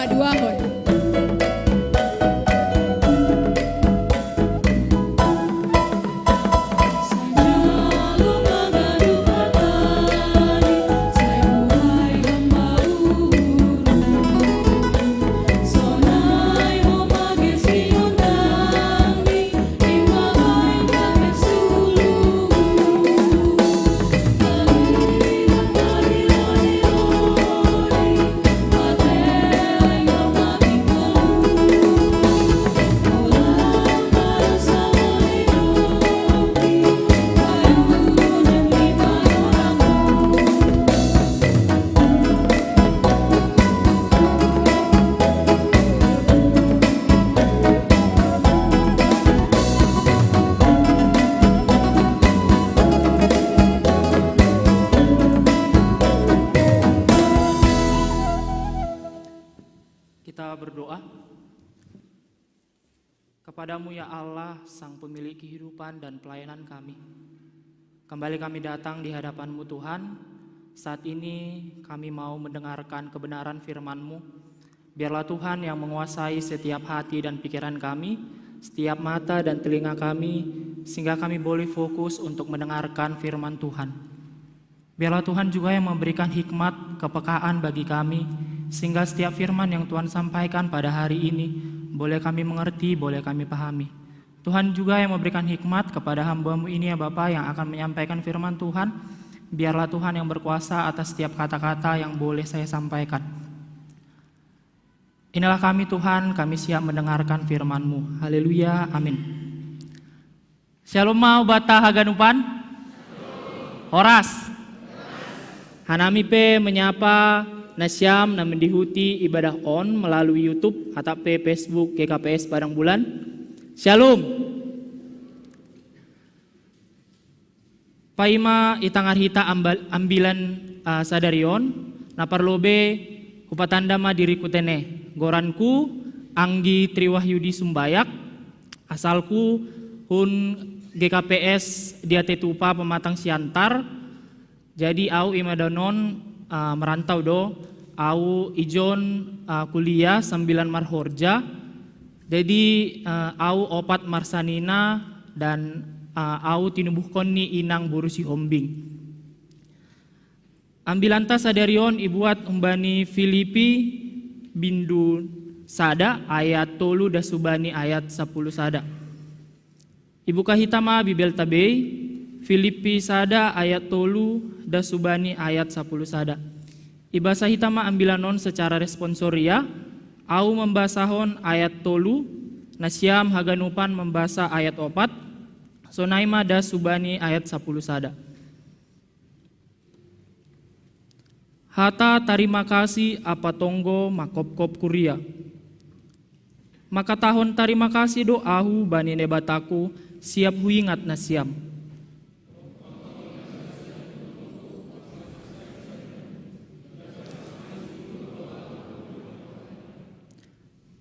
Duahon. Kita berdoa. Kepada-Mu, ya Allah, Sang Pemilik kehidupan dan pelayanan kami. Kembali kami datang di hadapan-Mu, Tuhan. Saat ini kami mau mendengarkan kebenaran firman-Mu. Biarlah Tuhan yang menguasai setiap hati dan pikiran kami, setiap mata dan telinga kami, sehingga kami boleh fokus untuk mendengarkan firman Tuhan. Biarlah Tuhan juga yang memberikan hikmat, kepekaan bagi kami, sehingga setiap firman yang Tuhan sampaikan pada hari ini boleh kami mengerti, boleh kami pahami. Tuhan juga yang memberikan hikmat kepada hamba-Mu ini, ya Bapa, yang akan menyampaikan firman Tuhan. Biarlah Tuhan yang berkuasa atas setiap kata-kata yang boleh saya sampaikan. Inilah kami, Tuhan, kami siap mendengarkan firman-Mu. Haleluya, amin. Shalom mau bata haganupan? Horas. Hanami pe menyapa nasiam na mendihuti ibadah on melalui YouTube atau pe Facebook G K P S Padang Bulan. Shalom. Paima i tangar hita ambal-, ambilan, ah, sadarion, na parlobe hupatanda ma diriku tene. Goranku Anggi Triwahyudi Sumbayak, asalku hun G K P S Diatetupa Pematang Siantar. Jadi au ima danon, ah, merantau do, au ijon, ah, kuliah sambilan marhorja. Jadi, ah, au opat marsanina dan, ah, au tinubuhkon ni inang boru Sihombing. Ambilanta sadarion ibuat humbani Filipi bindu sada ayat tolu das hubani ayat sapuluh sada. Ibuka hita ma Bibelta bei, Filipi sada ayat tolu das hubani ayat sapuluh sada. Ibasa hita ma ambilan on secara responsoria, au mambasahon ayat tolu, nasiam haganupan mambasa ayat opat, sonai ma das hubani ayat sapuluh sada. Hata tarima kasih ampa tonggo mangkopkop kuria. Mangkatahon tarima kasih do ahu bani Naibataku, siap huingat nasiam.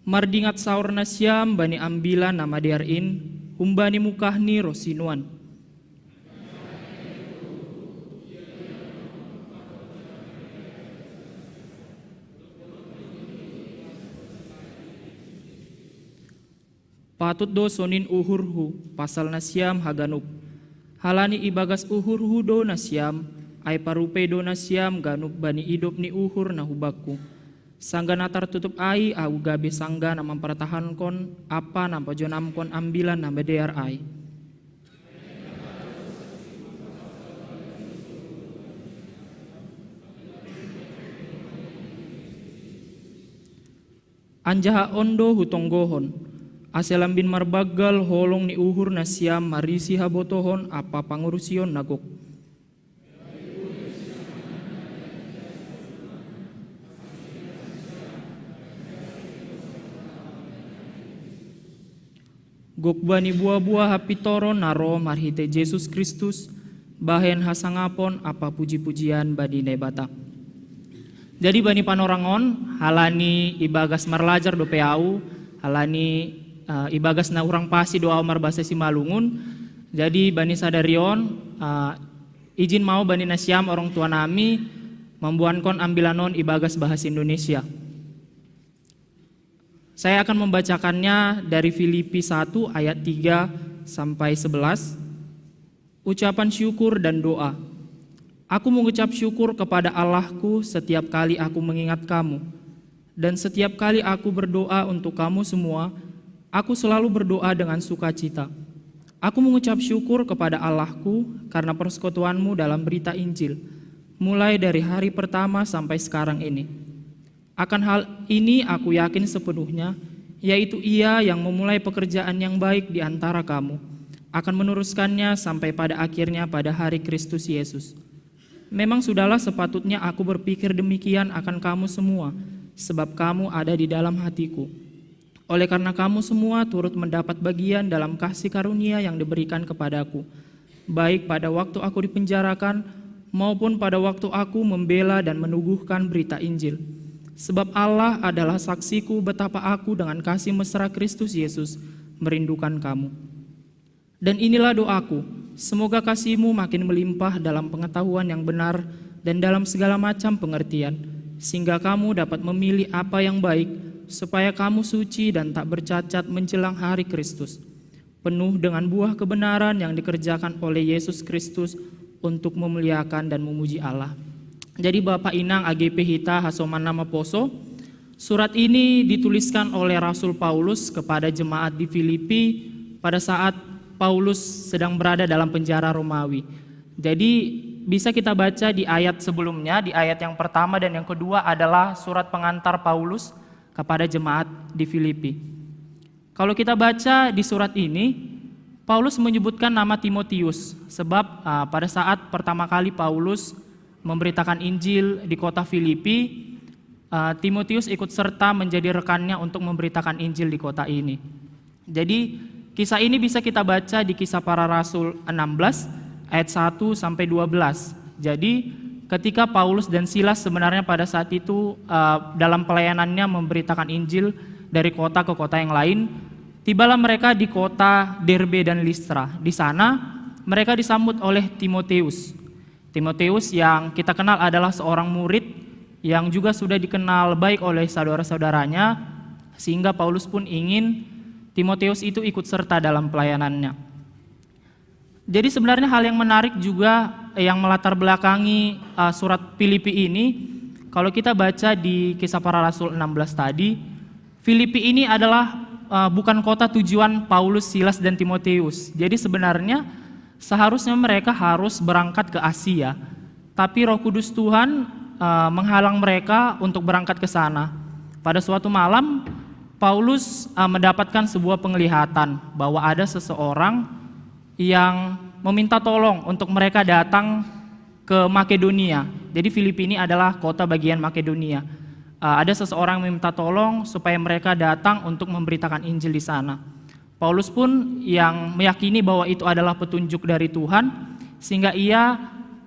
Mardingat saor nasiam bani ambilan na madear in, humbani mukah ni ro sinuan. Patut do sonin uhurhu pasal nasiam haganup. Halani ibagas uhurhu do nasiam, ai parupei do nasiam ganup bani idop ni uhur na hubakku. Sanggah na tartutup ai ahu gabe sanggah na mampartahankon ampa na pajonamkon ambilan na madear ai. Anjaha on do hutonggohon, ase lambin marbanggal holong ni uhur nasiam marisi habotohon ampa pangurusion na gok. Gok bani buah-buah hapintoron na roh marhitei Jesus Kristus, bahen hasangapon ampa puji-pujian bani Naibata. Jadi bani panorangon, halani ibagas marlajar dope au, halani, eh, ibagas na hurang pasi do au marbasa Simalungun. Jadi bani sadarion, eh, ijin mau bani nasiam orang tua nami mambuankon ambilan on ibagas bahasa Indonesia. Saya akan membacakannya dari Filipi satu ayat tiga sampai sebelas. Ucapan syukur dan doa. Aku mengucap syukur kepada Allahku setiap kali aku mengingat kamu. Dan setiap kali aku berdoa untuk kamu semua, aku selalu berdoa dengan sukacita. Aku mengucap syukur kepada Allahku karena persekutuanmu dalam berita Injil, mulai dari hari pertama sampai sekarang ini. Akan hal ini aku yakin sepenuhnya, yaitu Ia yang memulai pekerjaan yang baik di antara kamu, akan meneruskannya sampai pada akhirnya pada hari Kristus Yesus. Memang sudahlah sepatutnya aku berpikir demikian akan kamu semua, sebab kamu ada di dalam hatiku. Oleh karena kamu semua turut mendapat bagian dalam kasih karunia yang diberikan kepadaku, baik pada waktu aku dipenjarakan maupun pada waktu aku membela dan menuguhkan berita Injil. Sebab Allah adalah saksiku betapa aku dengan kasih mesra Kristus Yesus merindukan kamu. Dan inilah doaku, semoga kasihmu makin melimpah dalam pengetahuan yang benar dan dalam segala macam pengertian, sehingga kamu dapat memilih apa yang baik, supaya kamu suci dan tak bercacat menjelang hari Kristus, penuh dengan buah kebenaran yang dikerjakan oleh Yesus Kristus untuk memuliakan dan memuji Allah. Jadi Bapak Inang A G P Hita Hasomana Maposo, surat ini dituliskan oleh Rasul Paulus kepada jemaat di Filipi pada saat Paulus sedang berada dalam penjara Romawi. Jadi bisa kita baca di ayat sebelumnya, di ayat yang pertama dan yang kedua adalah surat pengantar Paulus kepada jemaat di Filipi. Kalau kita baca di surat ini, Paulus menyebutkan nama Timotius, sebab uh, pada saat pertama kali Paulus memberitakan Injil di kota Filipi, uh, Timotius ikut serta menjadi rekannya untuk memberitakan Injil di kota ini. Jadi, kisah ini bisa kita baca di Kisah Para Rasul enam belas ayat satu sampai dua belas. Jadi, ketika Paulus dan Silas sebenarnya pada saat itu uh, dalam pelayanannya memberitakan Injil dari kota ke kota yang lain, tibalah mereka di kota Derbe dan Listra. Di sana mereka disambut oleh Timotius. Timotius yang kita kenal adalah seorang murid yang juga sudah dikenal baik oleh saudara-saudaranya, sehingga Paulus pun ingin Timotius itu ikut serta dalam pelayanannya. Jadi sebenarnya hal yang menarik juga yang melatar belakangi uh, surat Filipi ini, kalau kita baca di Kisah Para Rasul enam belas tadi, Filipi ini adalah uh, bukan kota tujuan Paulus, Silas, dan Timotius. Jadi sebenarnya seharusnya mereka harus berangkat ke Asia, tapi Roh Kudus Tuhan uh, menghalang mereka untuk berangkat ke sana. Pada suatu malam, Paulus uh, mendapatkan sebuah penglihatan bahwa ada seseorang yang meminta tolong untuk mereka datang ke Makedonia. Jadi Filipi ini adalah kota bagian Makedonia. Uh, ada seseorang yang meminta tolong supaya mereka datang untuk memberitakan Injil di sana. Paulus pun yang meyakini bahwa itu adalah petunjuk dari Tuhan, sehingga ia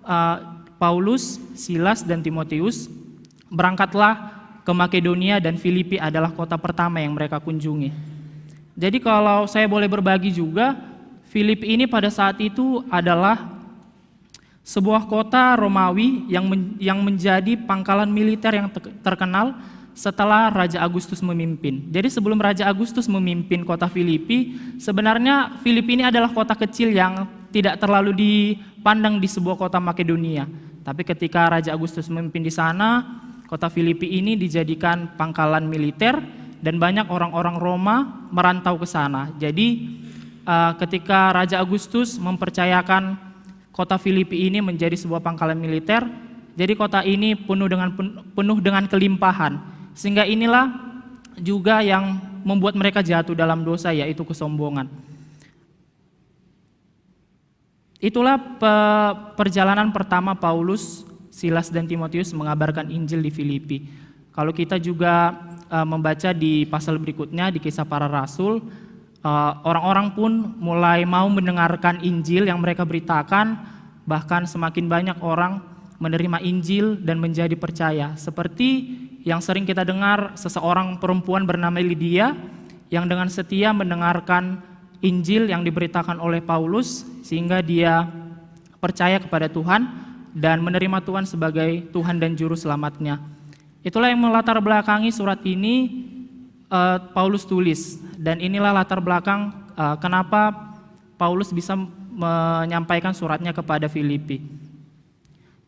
uh, Paulus, Silas, dan Timotius berangkatlah ke Makedonia dan Filipi adalah kota pertama yang mereka kunjungi. Jadi kalau saya boleh berbagi juga, Filipi ini pada saat itu adalah sebuah kota Romawi yang men, yang menjadi pangkalan militer yang ter, terkenal setelah Raja Agustus memimpin. Jadi sebelum Raja Agustus memimpin kota Filipi, sebenarnya Filipi ini adalah kota kecil yang tidak terlalu dipandang di sebuah kota Makedonia. Tapi ketika Raja Agustus memimpin di sana, kota Filipi ini dijadikan pangkalan militer dan banyak orang-orang Roma merantau ke sana. Jadi uh, ketika Raja Agustus mempercayakan kota Filipi ini menjadi sebuah pangkalan militer, jadi kota ini penuh dengan penuh dengan kelimpahan. Sehingga inilah juga yang membuat mereka jatuh dalam dosa, yaitu kesombongan. Itulah pe, perjalanan pertama Paulus, Silas, dan Timotius mengabarkan Injil di Filipi. Kalau kita juga uh, membaca di pasal berikutnya di Kisah Para Rasul, uh, orang-orang pun mulai mau mendengarkan Injil yang mereka beritakan, bahkan semakin banyak orang menerima Injil dan menjadi percaya. Seperti yang sering kita dengar, seseorang perempuan bernama Lydia yang dengan setia mendengarkan Injil yang diberitakan oleh Paulus, sehingga dia percaya kepada Tuhan dan menerima Tuhan sebagai Tuhan dan Juru Selamatnya. Itulah yang melatar belakangi surat ini uh, Paulus tulis, dan inilah latar belakang uh, kenapa Paulus bisa menyampaikan suratnya kepada Filipi.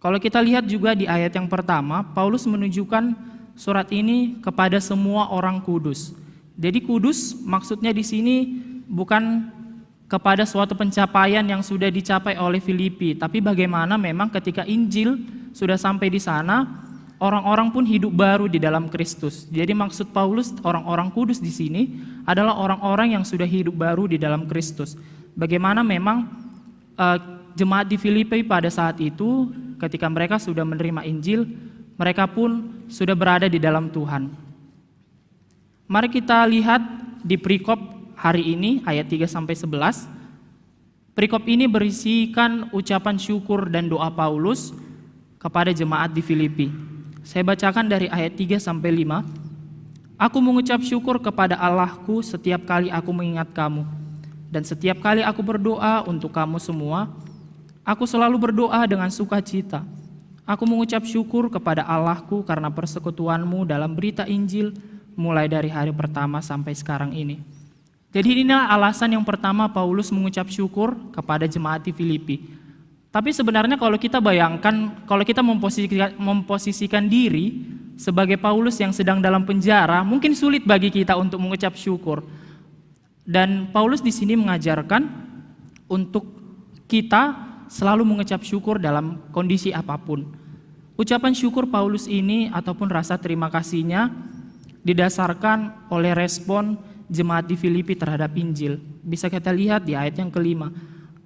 Kalau kita lihat juga di ayat yang pertama, Paulus menunjukkan surat ini kepada semua orang kudus. Jadi kudus maksudnya di sini bukan kepada suatu pencapaian yang sudah dicapai oleh Filipi, tapi bagaimana memang ketika Injil sudah sampai di sana, orang-orang pun hidup baru di dalam Kristus. Jadi maksud Paulus orang-orang kudus di sini adalah orang-orang yang sudah hidup baru di dalam Kristus. Bagaimana memang uh, jemaat di Filipi pada saat itu, ketika mereka sudah menerima Injil, mereka pun sudah berada di dalam Tuhan. Mari kita lihat di perikop hari ini ayat tiga sampai sebelas. Perikop ini berisikan ucapan syukur dan doa Paulus kepada jemaat di Filipi. Saya bacakan dari ayat tiga sampai lima. "Aku mengucap syukur kepada Allahku setiap kali aku mengingat kamu, dan setiap kali aku berdoa untuk kamu semua, aku selalu berdoa dengan sukacita. Aku mengucap syukur kepada Allahku karena persekutuanmu dalam berita Injil mulai dari hari pertama sampai sekarang ini." Jadi inilah alasan yang pertama Paulus mengucap syukur kepada jemaat di Filipi. Tapi sebenarnya kalau kita bayangkan, kalau kita memposisikan, memposisikan diri sebagai Paulus yang sedang dalam penjara, mungkin sulit bagi kita untuk mengucap syukur. Dan Paulus di sini mengajarkan untuk kita selalu mengucap syukur dalam kondisi apapun. Ucapan syukur Paulus ini ataupun rasa terima kasihnya didasarkan oleh respon jemaat di Filipi terhadap Injil. Bisa kita lihat di ayat yang kelima.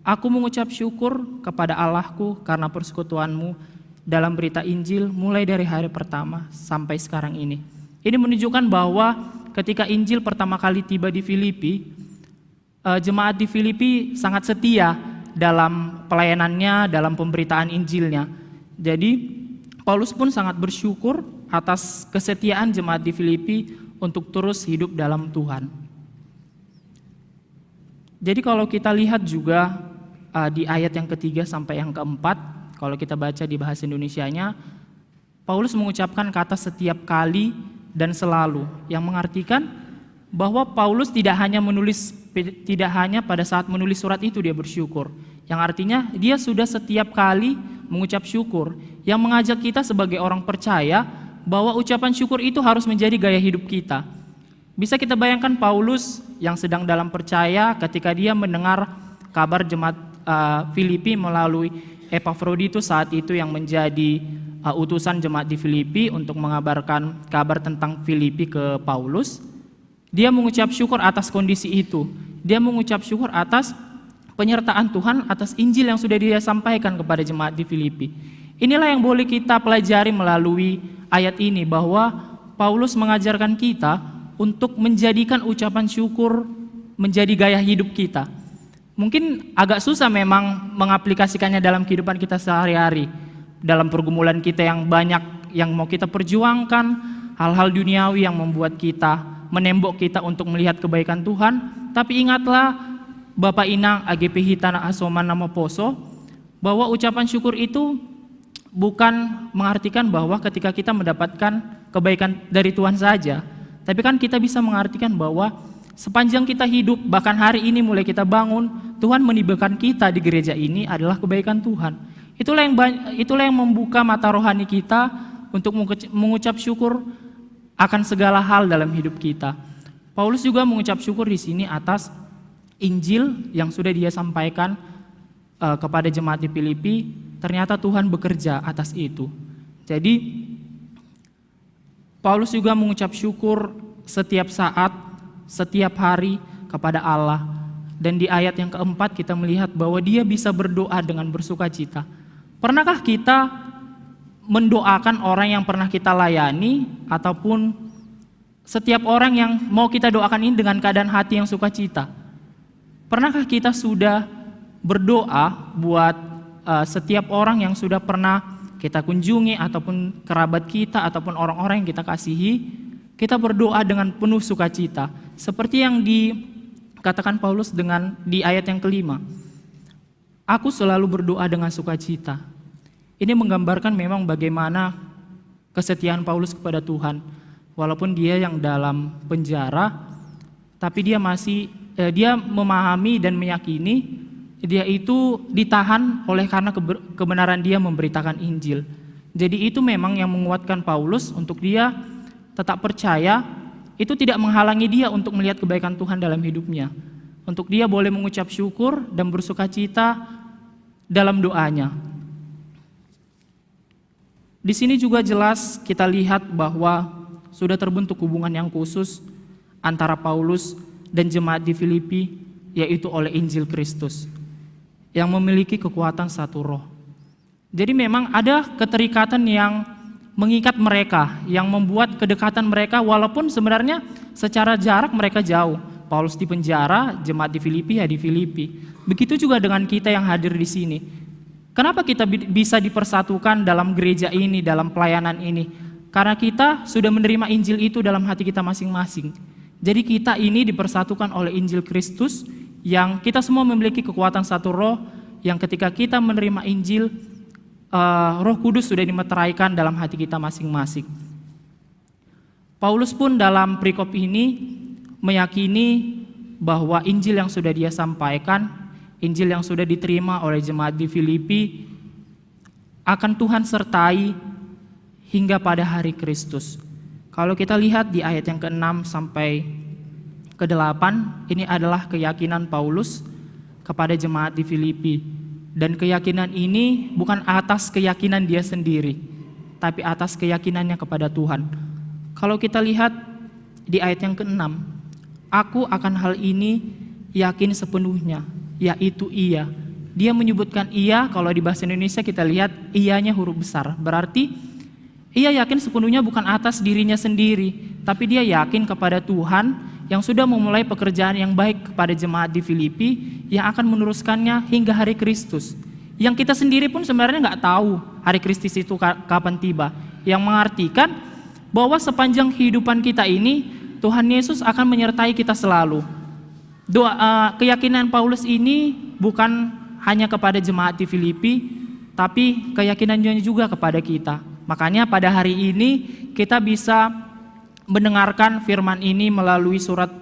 "Aku mengucap syukur kepada Allahku karena persekutuanmu dalam berita Injil mulai dari hari pertama sampai sekarang ini." Ini menunjukkan bahwa ketika Injil pertama kali tiba di Filipi, eh, jemaat di Filipi sangat setia dalam pelayanannya, dalam pemberitaan Injilnya. Jadi Paulus pun sangat bersyukur atas kesetiaan jemaat di Filipi untuk terus hidup dalam Tuhan. Jadi kalau kita lihat juga uh, di ayat yang ketiga sampai yang keempat, kalau kita baca di bahasa Indonesianya, Paulus mengucapkan kata "setiap kali" dan "selalu", yang mengartikan bahwa Paulus tidak hanya menulis, tidak hanya pada saat menulis surat itu dia bersyukur, yang artinya dia sudah setiap kali mengucap syukur, yang mengajak kita sebagai orang percaya bahwa ucapan syukur itu harus menjadi gaya hidup kita. Bisa kita bayangkan Paulus yang sedang dalam percaya ketika dia mendengar kabar jemaat uh, Filipi melalui Epafroditus saat itu yang menjadi uh, utusan jemaat di Filipi untuk mengabarkan kabar tentang Filipi ke Paulus. Dia mengucap syukur atas kondisi itu. Dia mengucap syukur atas penyertaan Tuhan atas Injil yang sudah dia sampaikan kepada jemaat di Filipi. Inilah yang boleh kita pelajari melalui ayat ini, bahwa Paulus mengajarkan kita untuk menjadikan ucapan syukur menjadi gaya hidup kita. Mungkin agak susah memang mengaplikasikannya dalam kehidupan kita sehari-hari, dalam pergumulan kita yang banyak yang mau kita perjuangkan, hal-hal duniawi yang membuat kita, menembok kita untuk melihat kebaikan Tuhan. Tapi ingatlah, Bapa Inang, A G P Hita, Nak Asoman, Namo Poso, bahwa ucapan syukur itu bukan mengartikan bahwa ketika kita mendapatkan kebaikan dari Tuhan saja, tapi kan kita bisa mengartikan bahwa sepanjang kita hidup, bahkan hari ini mulai kita bangun, Tuhan menibakan kita di gereja ini adalah kebaikan Tuhan. Itulah yang itulah yang membuka mata rohani kita untuk mengucap syukur akan segala hal dalam hidup kita. Paulus juga mengucap syukur di sini atas Injil yang sudah dia sampaikan uh, kepada jemaat di Filipi. Ternyata Tuhan bekerja atas itu. Jadi Paulus juga mengucap syukur setiap saat, setiap hari kepada Allah. Dan di ayat yang keempat kita melihat bahwa dia bisa berdoa dengan bersukacita. Pernahkah kita mendoakan orang yang pernah kita layani ataupun setiap orang yang mau kita doakan ini dengan keadaan hati yang sukacita? Pernahkah kita sudah berdoa buat uh, setiap orang yang sudah pernah kita kunjungi ataupun kerabat kita ataupun orang-orang yang kita kasihi, kita berdoa dengan penuh sukacita. Seperti yang dikatakan Paulus dengan di ayat yang kelima. "Aku selalu berdoa dengan sukacita." Ini menggambarkan memang bagaimana kesetiaan Paulus kepada Tuhan. Walaupun dia yang dalam penjara, tapi dia masih eh, dia memahami dan meyakini dia itu ditahan oleh karena keber- kebenaran dia memberitakan Injil. Jadi itu memang yang menguatkan Paulus untuk dia tetap percaya, itu tidak menghalangi dia untuk melihat kebaikan Tuhan dalam hidupnya. Untuk dia boleh mengucap syukur dan bersukacita dalam doanya. Di sini juga jelas kita lihat bahwa sudah terbentuk hubungan yang khusus antara Paulus dan jemaat di Filipi, yaitu oleh Injil Kristus yang memiliki kekuatan satu roh. Jadi memang ada keterikatan yang mengikat mereka, yang membuat kedekatan mereka, walaupun sebenarnya secara jarak mereka jauh. Paulus di penjara, jemaat di Filipi ya di Filipi. Begitu juga dengan kita yang hadir di sini. Kenapa kita bi- bisa dipersatukan dalam gereja ini, dalam pelayanan ini? Karena kita sudah menerima Injil itu dalam hati kita masing-masing. Jadi kita ini dipersatukan oleh Injil Kristus yang kita semua memiliki kekuatan satu roh yang ketika kita menerima Injil, eh, Roh Kudus sudah dimeteraikan dalam hati kita masing-masing. Paulus pun dalam perikop ini meyakini bahwa Injil yang sudah dia sampaikan, Injil yang sudah diterima oleh jemaat di Filipi, akan Tuhan sertai hingga pada hari Kristus. Kalau kita lihat di ayat yang keenam sampai kedelapan, ini adalah keyakinan Paulus kepada jemaat di Filipi. Dan keyakinan ini bukan atas keyakinan dia sendiri, tapi atas keyakinannya kepada Tuhan. Kalau kita lihat di ayat yang keenam, "Aku akan hal ini yakin sepenuhnya, yaitu ia." Dia menyebutkan ia, kalau di bahasa Indonesia kita lihat ianya huruf besar. Berarti ia yakin sepenuhnya bukan atas dirinya sendiri, tapi dia yakin kepada Tuhan yang sudah memulai pekerjaan yang baik kepada jemaat di Filipi yang akan meneruskannya hingga hari Kristus. Yang kita sendiri pun sebenarnya nggak tahu hari Kristus itu ka- kapan tiba. Yang mengartikan bahwa sepanjang kehidupan kita ini, Tuhan Yesus akan menyertai kita selalu. Doa eh, keyakinan Paulus ini bukan hanya kepada jemaat di Filipi, tapi keyakinannya juga kepada kita. Makanya pada hari ini kita bisa mendengarkan firman ini melalui surat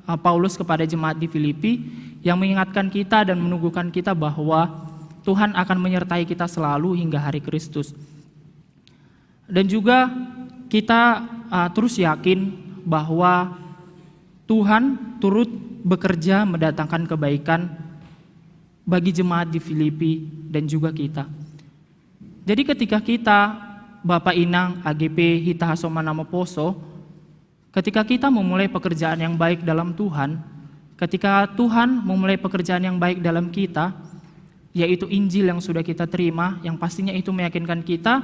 eh, Paulus kepada jemaat di Filipi yang mengingatkan kita dan menunggukan kita bahwa Tuhan akan menyertai kita selalu hingga hari Kristus. Dan juga kita uh, terus yakin bahwa Tuhan turut bekerja mendatangkan kebaikan bagi jemaat di Filipi dan juga kita. Jadi ketika kita, Bapak Inang, A G P, Hita Hasoma Namo Poso, ketika kita memulai pekerjaan yang baik dalam Tuhan, ketika Tuhan memulai pekerjaan yang baik dalam kita, yaitu Injil yang sudah kita terima, yang pastinya itu meyakinkan kita,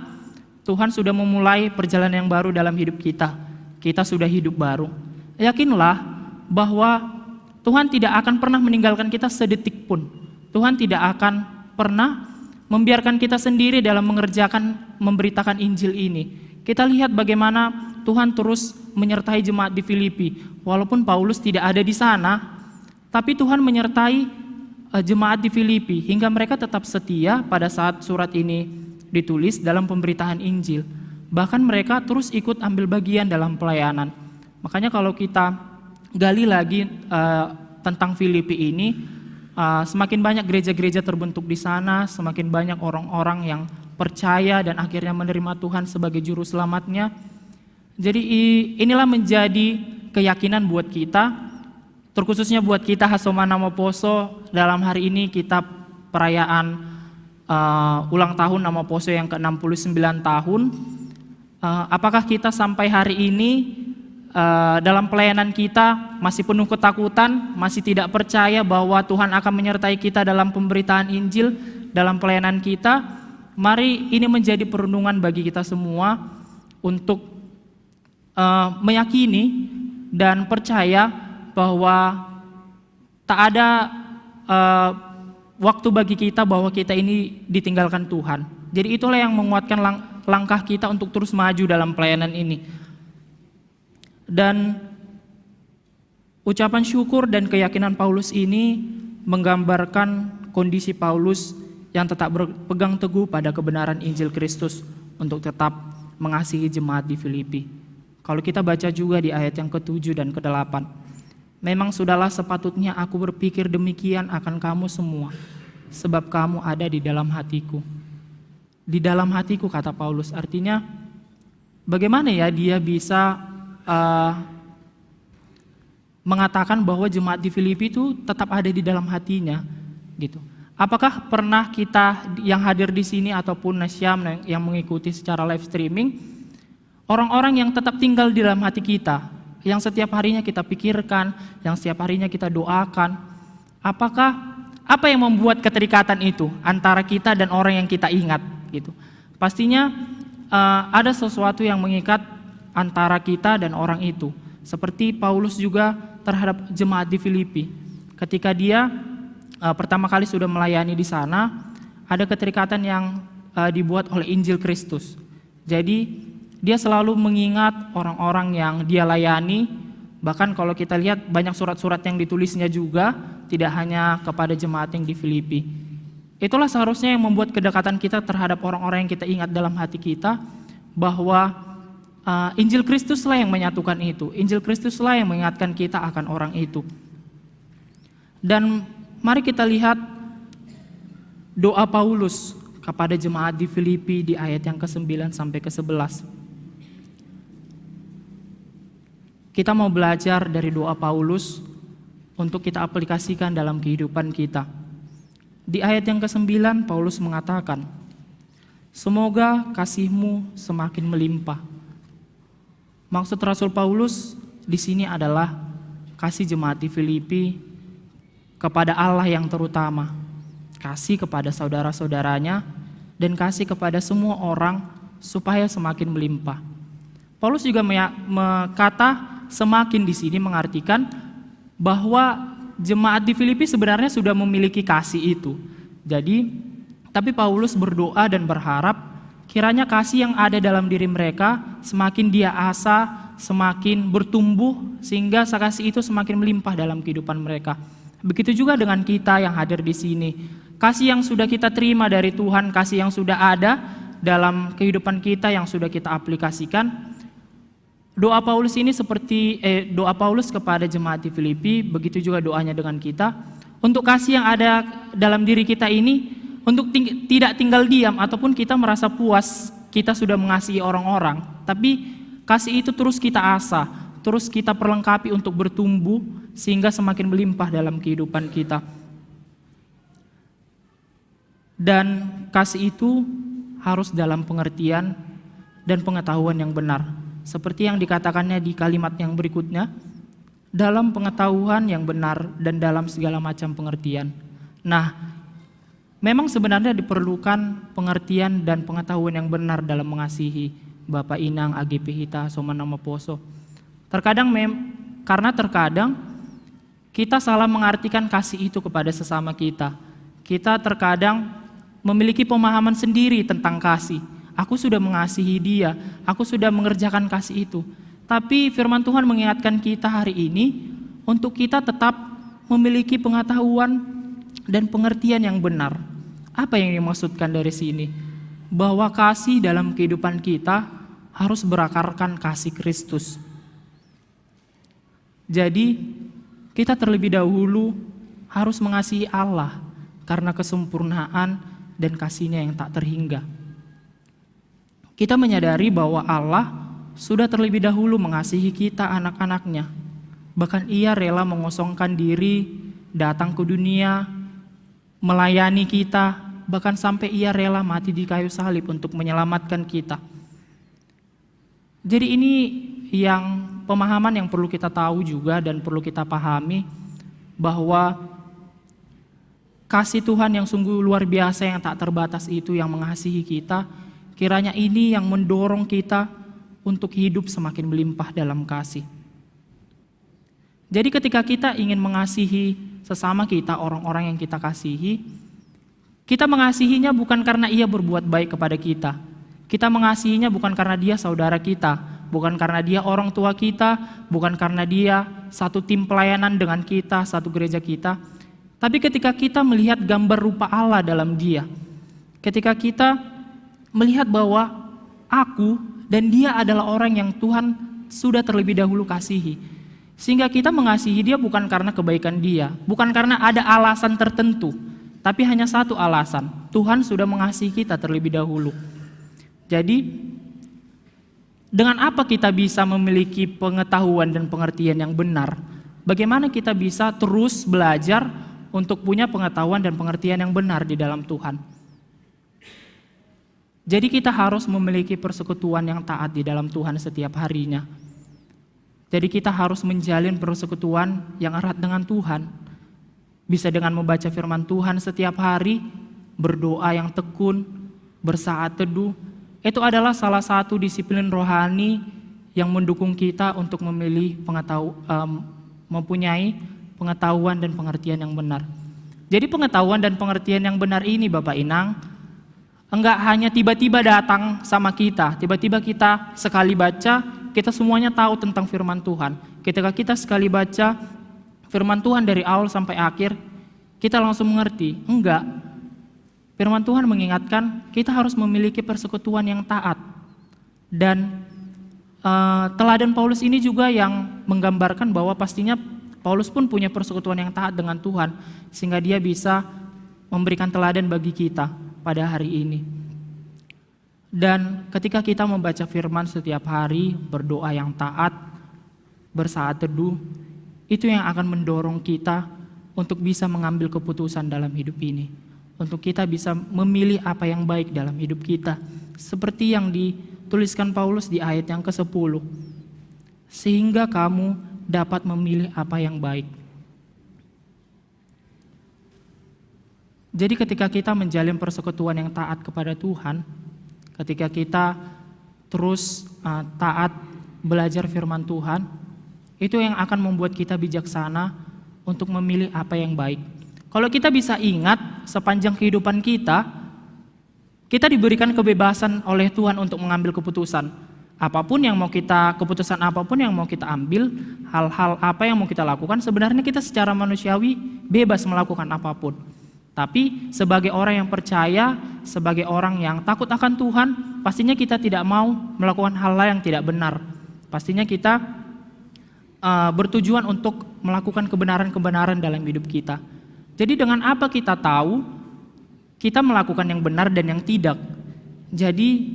Tuhan sudah memulai perjalanan yang baru dalam hidup kita. Kita sudah hidup baru. Yakinlah bahwa Tuhan tidak akan pernah meninggalkan kita sedetik pun. Tuhan tidak akan pernah membiarkan kita sendiri dalam mengerjakan, memberitakan Injil ini. Kita lihat bagaimana Tuhan terus menyertai jemaat di Filipi. Walaupun Paulus tidak ada di sana, tapi Tuhan menyertai eh, jemaat di Filipi hingga mereka tetap setia pada saat surat ini ditulis dalam pemberitaan Injil. Bahkan mereka terus ikut ambil bagian dalam pelayanan. Makanya kalau kita gali lagi eh, tentang Filipi ini, eh, semakin banyak gereja-gereja terbentuk di sana, semakin banyak orang-orang yang percaya dan akhirnya menerima Tuhan sebagai juru selamatnya. Jadi i- inilah menjadi keyakinan buat kita, terkhususnya buat kita Hasoma Namo Poso. Dalam hari ini kita perayaan eh, ulang tahun Namo Poso yang ke enam puluh sembilan tahun. Eh, apakah kita sampai hari ini eh, dalam pelayanan kita masih penuh ketakutan, masih tidak percaya bahwa Tuhan akan menyertai kita dalam pemberitaan Injil, dalam pelayanan kita? Mari ini menjadi perenungan bagi kita semua untuk eh, meyakini dan percaya bahwa tak ada eh, waktu bagi kita bahwa kita ini ditinggalkan Tuhan. Jadi itulah yang menguatkan lang- langkah kita untuk terus maju dalam pelayanan ini. Dan ucapan syukur dan keyakinan Paulus ini menggambarkan kondisi Paulus yang tetap berpegang teguh pada kebenaran Injil Kristus untuk tetap mengasihi jemaat di Filipi. Kalau kita baca juga di ayat yang ketujuh dan kedelapan, "Memang sudahlah sepatutnya aku berpikir demikian akan kamu semua, sebab kamu ada di dalam hatiku." Di dalam hatiku, kata Paulus. Artinya, bagaimana ya dia bisa uh, mengatakan bahwa jemaat di Filipi itu tetap ada di dalam hatinya, gitu. Apakah pernah kita yang hadir di sini ataupun Nasyam yang mengikuti secara live streaming, orang-orang yang tetap tinggal di dalam hati kita, yang setiap harinya kita pikirkan, yang setiap harinya kita doakan, apakah apa yang membuat keterikatan itu antara kita dan orang yang kita ingat, gitu? Pastinya uh, ada sesuatu yang mengikat antara kita dan orang itu. Seperti Paulus juga terhadap jemaat di Filipi. Ketika dia uh, pertama kali sudah melayani di sana, ada keterikatan yang uh, dibuat oleh Injil Kristus. Jadi dia selalu mengingat orang-orang yang dia layani. Bahkan kalau kita lihat, banyak surat-surat yang ditulisnya juga, tidak hanya kepada jemaat yang di Filipi. Itulah seharusnya yang membuat kedekatan kita terhadap orang-orang yang kita ingat dalam hati kita, bahwa uh, Injil Kristuslah yang menyatukan itu. Injil Kristuslah yang mengingatkan kita akan orang itu. Dan mari kita lihat doa Paulus kepada jemaat di Filipi di ayat yang ke-9 sampai ke-11. Kita mau belajar dari doa Paulus untuk kita aplikasikan dalam kehidupan kita. Di ayat yang ke-9, Paulus mengatakan, "Semoga kasihmu semakin melimpah." Maksud Rasul Paulus di sini adalah kasih jemaat di Filipi kepada Allah yang terutama, kasih kepada saudara-saudaranya, dan kasih kepada semua orang supaya semakin melimpah. Paulus juga kata semakin di sini mengartikan bahwa jemaat di Filipi sebenarnya sudah memiliki kasih itu. Jadi, tapi Paulus berdoa dan berharap kiranya kasih yang ada dalam diri mereka semakin dia asah, semakin bertumbuh, sehingga kasih itu semakin melimpah dalam kehidupan mereka. Begitu juga dengan kita yang hadir di sini. Kasih yang sudah kita terima dari Tuhan, kasih yang sudah ada dalam kehidupan kita yang sudah kita aplikasikan, doa Paulus ini seperti eh, doa Paulus kepada jemaat di Filipi, begitu juga doanya dengan kita. Untuk kasih yang ada dalam diri kita ini, untuk ting tidak tinggal diam ataupun kita merasa puas kita sudah mengasihi orang-orang, tapi kasih itu terus kita asah, terus kita perlengkapi untuk bertumbuh sehingga semakin melimpah dalam kehidupan kita. Dan kasih itu harus dalam pengertian dan pengetahuan yang benar. Seperti yang dikatakannya di kalimat yang berikutnya, dalam pengetahuan yang benar dan dalam segala macam pengertian. Nah, memang sebenarnya diperlukan pengertian dan pengetahuan yang benar dalam mengasihi Bapa Inang, A G P Hita, Soman Nama Poso. Terkadang mem karena terkadang kita salah mengartikan kasih itu kepada sesama kita. Kita terkadang memiliki pemahaman sendiri tentang kasih. "Aku sudah mengasihi dia, aku sudah mengerjakan kasih itu." Tapi firman Tuhan mengingatkan kita hari ini untuk kita tetap memiliki pengetahuan dan pengertian yang benar. Apa yang dimaksudkan dari sini? Bahwa kasih dalam kehidupan kita harus berakarkan kasih Kristus. Jadi, kita terlebih dahulu harus mengasihi Allah karena kesempurnaan dan kasihnya yang tak terhingga. Kita menyadari bahwa Allah sudah terlebih dahulu mengasihi kita, anak-anaknya. Bahkan ia rela mengosongkan diri, datang ke dunia, melayani kita, bahkan sampai ia rela mati di kayu salib untuk menyelamatkan kita. Jadi ini yang pemahaman yang perlu kita tahu juga dan perlu kita pahami, bahwa kasih Tuhan yang sungguh luar biasa, yang tak terbatas itu, yang mengasihi kita, kiranya ini yang mendorong kita untuk hidup semakin melimpah dalam kasih. Jadi ketika kita ingin mengasihi sesama kita, orang-orang yang kita kasihi, kita mengasihinya bukan karena ia berbuat baik kepada kita. Kita mengasihinya bukan karena dia saudara kita, bukan karena dia orang tua kita, bukan karena dia satu tim pelayanan dengan kita, satu gereja kita. Tapi ketika kita melihat gambar rupa Allah dalam dia, ketika kita melihat bahwa aku dan dia adalah orang yang Tuhan sudah terlebih dahulu kasihi. Sehingga kita mengasihi dia bukan karena kebaikan dia, bukan karena ada alasan tertentu, tapi hanya satu alasan, Tuhan sudah mengasihi kita terlebih dahulu. Jadi, dengan apa kita bisa memiliki pengetahuan dan pengertian yang benar? Bagaimana kita bisa terus belajar untuk punya pengetahuan dan pengertian yang benar di dalam Tuhan? Jadi kita harus memiliki persekutuan yang taat di dalam Tuhan setiap harinya. Jadi kita harus menjalin persekutuan yang erat dengan Tuhan. Bisa dengan membaca firman Tuhan setiap hari, berdoa yang tekun, bersaat teduh. Itu adalah salah satu disiplin rohani yang mendukung kita untuk memilih pengetahu, em, mempunyai pengetahuan dan pengertian yang benar. Jadi pengetahuan dan pengertian yang benar ini, Bapak Inang, enggak hanya tiba-tiba datang sama kita, tiba-tiba kita sekali baca, kita semuanya tahu tentang firman Tuhan. Ketika kita sekali baca firman Tuhan dari awal sampai akhir, kita langsung mengerti. Enggak. Firman Tuhan mengingatkan kita harus memiliki persekutuan yang taat. Dan eh, teladan Paulus ini juga yang menggambarkan bahwa pastinya Paulus pun punya persekutuan yang taat dengan Tuhan, sehingga dia bisa memberikan teladan bagi kita pada hari ini. Dan ketika kita membaca firman setiap hari, berdoa yang taat, bersaat teduh, itu yang akan mendorong kita untuk bisa mengambil keputusan dalam hidup ini. Untuk kita bisa memilih apa yang baik dalam hidup kita. Seperti yang dituliskan Paulus di ayat yang ke-sepuluh. Sehingga kamu dapat memilih apa yang baik. Jadi ketika kita menjalin persekutuan yang taat kepada Tuhan, ketika kita terus uh, taat belajar firman Tuhan, itu yang akan membuat kita bijaksana untuk memilih apa yang baik. Kalau kita bisa ingat sepanjang kehidupan kita, kita diberikan kebebasan oleh Tuhan untuk mengambil keputusan. Apapun yang mau kita, keputusan apapun yang mau kita ambil, hal-hal apa yang mau kita lakukan, sebenarnya kita secara manusiawi bebas melakukan apapun. Tapi sebagai orang yang percaya, sebagai orang yang takut akan Tuhan, pastinya kita tidak mau melakukan hal-hal yang tidak benar. Pastinya kita uh, bertujuan untuk melakukan kebenaran-kebenaran dalam hidup kita. Jadi dengan apa kita tahu kita melakukan yang benar dan yang tidak? Jadi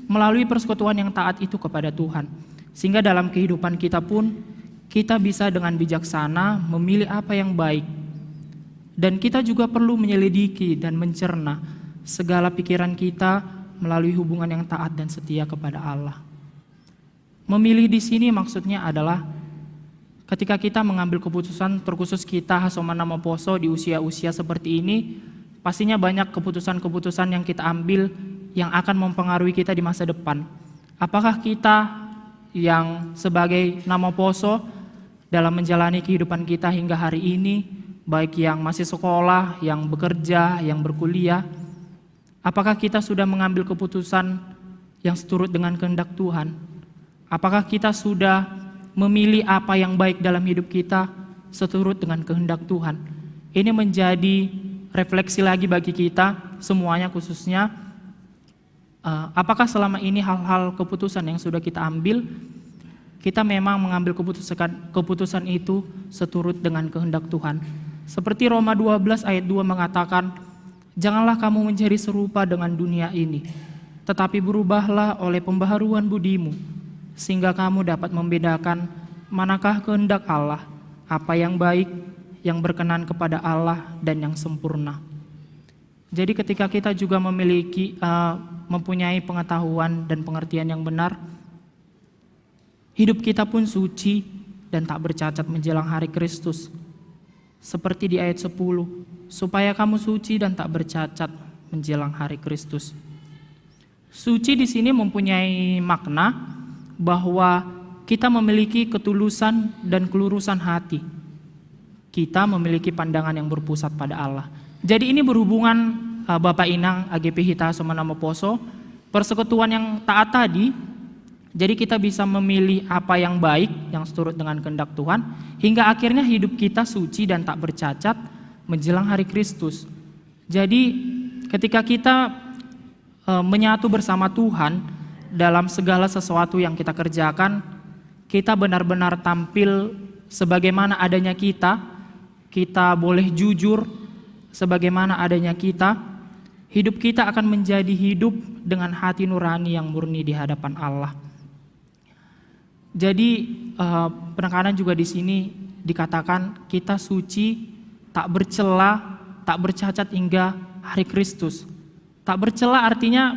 melalui persekutuan yang taat itu kepada Tuhan. Sehingga dalam kehidupan kita pun kita bisa dengan bijaksana memilih apa yang baik. Dan kita juga perlu menyelidiki dan mencerna segala pikiran kita melalui hubungan yang taat dan setia kepada Allah. Memilih di sini maksudnya adalah ketika kita mengambil keputusan, terkhusus kita Hasoma Nama Poso di usia-usia seperti ini, pastinya banyak keputusan-keputusan yang kita ambil yang akan mempengaruhi kita di masa depan. Apakah kita yang sebagai Nama Poso dalam menjalani kehidupan kita hingga hari ini, baik yang masih sekolah, yang bekerja, yang berkuliah, apakah kita sudah mengambil keputusan yang seturut dengan kehendak Tuhan? Apakah kita sudah memilih apa yang baik dalam hidup kita seturut dengan kehendak Tuhan? Ini menjadi refleksi lagi bagi kita semuanya, khususnya uh, apakah selama ini hal-hal keputusan yang sudah kita ambil, kita memang mengambil keputusan, keputusan itu seturut dengan kehendak Tuhan. Seperti Roma dua belas ayat dua mengatakan, "Janganlah kamu menjadi serupa dengan dunia ini, tetapi berubahlah oleh pembaharuan budimu, sehingga kamu dapat membedakan manakah kehendak Allah, apa yang baik, yang berkenan kepada Allah, dan yang sempurna." Jadi ketika kita juga memiliki uh, mempunyai pengetahuan dan pengertian yang benar, hidup kita pun suci dan tak bercacat menjelang hari Kristus. Seperti di ayat sepuluh, "Supaya kamu suci dan tak bercacat menjelang hari Kristus." Suci di sini mempunyai makna bahwa kita memiliki ketulusan dan kelurusan hati. Kita memiliki pandangan yang berpusat pada Allah. Jadi ini berhubungan uh, Bapak Inang A G P Hita Somanamo Poso, persekutuan yang taat tadi. Jadi kita bisa memilih apa yang baik, yang seturut dengan kehendak Tuhan, hingga akhirnya hidup kita suci dan tak bercacat menjelang hari Kristus. Jadi ketika kita uh, menyatu bersama Tuhan dalam segala sesuatu yang kita kerjakan, kita benar-benar tampil sebagaimana adanya kita, kita boleh jujur sebagaimana adanya kita, hidup kita akan menjadi hidup dengan hati nurani yang murni di hadapan Allah. Jadi, eh, penekanan juga di sini dikatakan kita suci, tak bercela, tak bercacat hingga hari Kristus. Tak bercela artinya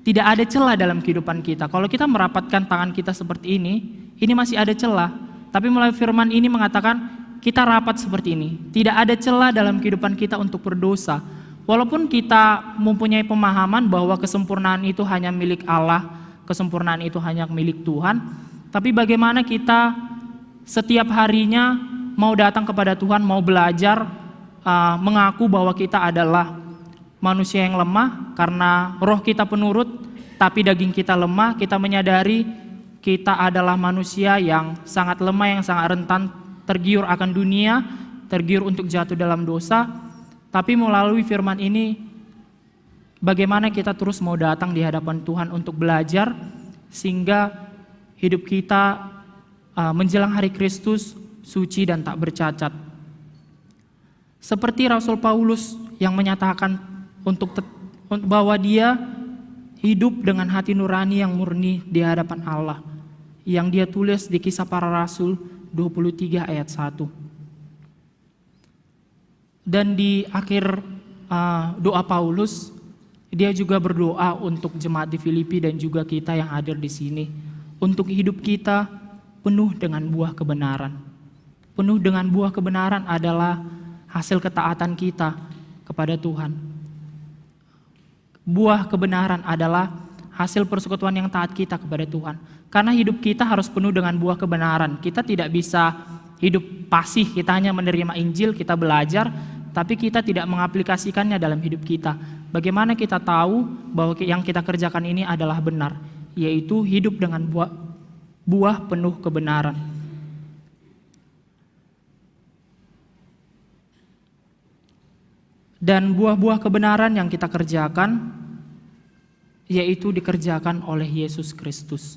tidak ada celah dalam kehidupan kita. Kalau kita merapatkan tangan kita seperti ini, ini masih ada celah. Tapi melalui firman ini mengatakan kita rapat seperti ini. Tidak ada celah dalam kehidupan kita untuk berdosa. Walaupun kita mempunyai pemahaman bahwa kesempurnaan itu hanya milik Allah, kesempurnaan itu hanya milik Tuhan, tapi bagaimana kita setiap harinya mau datang kepada Tuhan, mau belajar, uh, mengaku bahwa kita adalah manusia yang lemah karena roh kita penurut, tapi daging kita lemah. Kita menyadari kita adalah manusia yang sangat lemah, yang sangat rentan tergiur akan dunia, tergiur untuk jatuh dalam dosa. Tapi melalui firman ini, bagaimana kita terus mau datang di hadapan Tuhan untuk belajar, sehingga hidup kita, uh, menjelang hari Kristus suci dan tak bercacat. Seperti Rasul Paulus yang menyatakan untuk tet-, bahwa dia hidup dengan hati nurani yang murni di hadapan Allah, yang dia tulis di Kisah Para Rasul dua puluh tiga ayat satu. Dan di akhir, uh, doa Paulus, dia juga berdoa untuk jemaat di Filipi dan juga kita yang hadir di sini, untuk hidup kita penuh dengan buah kebenaran. Penuh dengan buah kebenaran adalah hasil ketaatan kita kepada Tuhan. Buah kebenaran adalah hasil persekutuan yang taat kita kepada Tuhan. Karena hidup kita harus penuh dengan buah kebenaran. Kita tidak bisa hidup pasif, kita hanya menerima Injil, kita belajar, tapi kita tidak mengaplikasikannya dalam hidup kita. Bagaimana kita tahu bahwa yang kita kerjakan ini adalah benar, yaitu hidup dengan buah, buah penuh kebenaran. Dan buah-buah kebenaran yang kita kerjakan, yaitu dikerjakan oleh Yesus Kristus.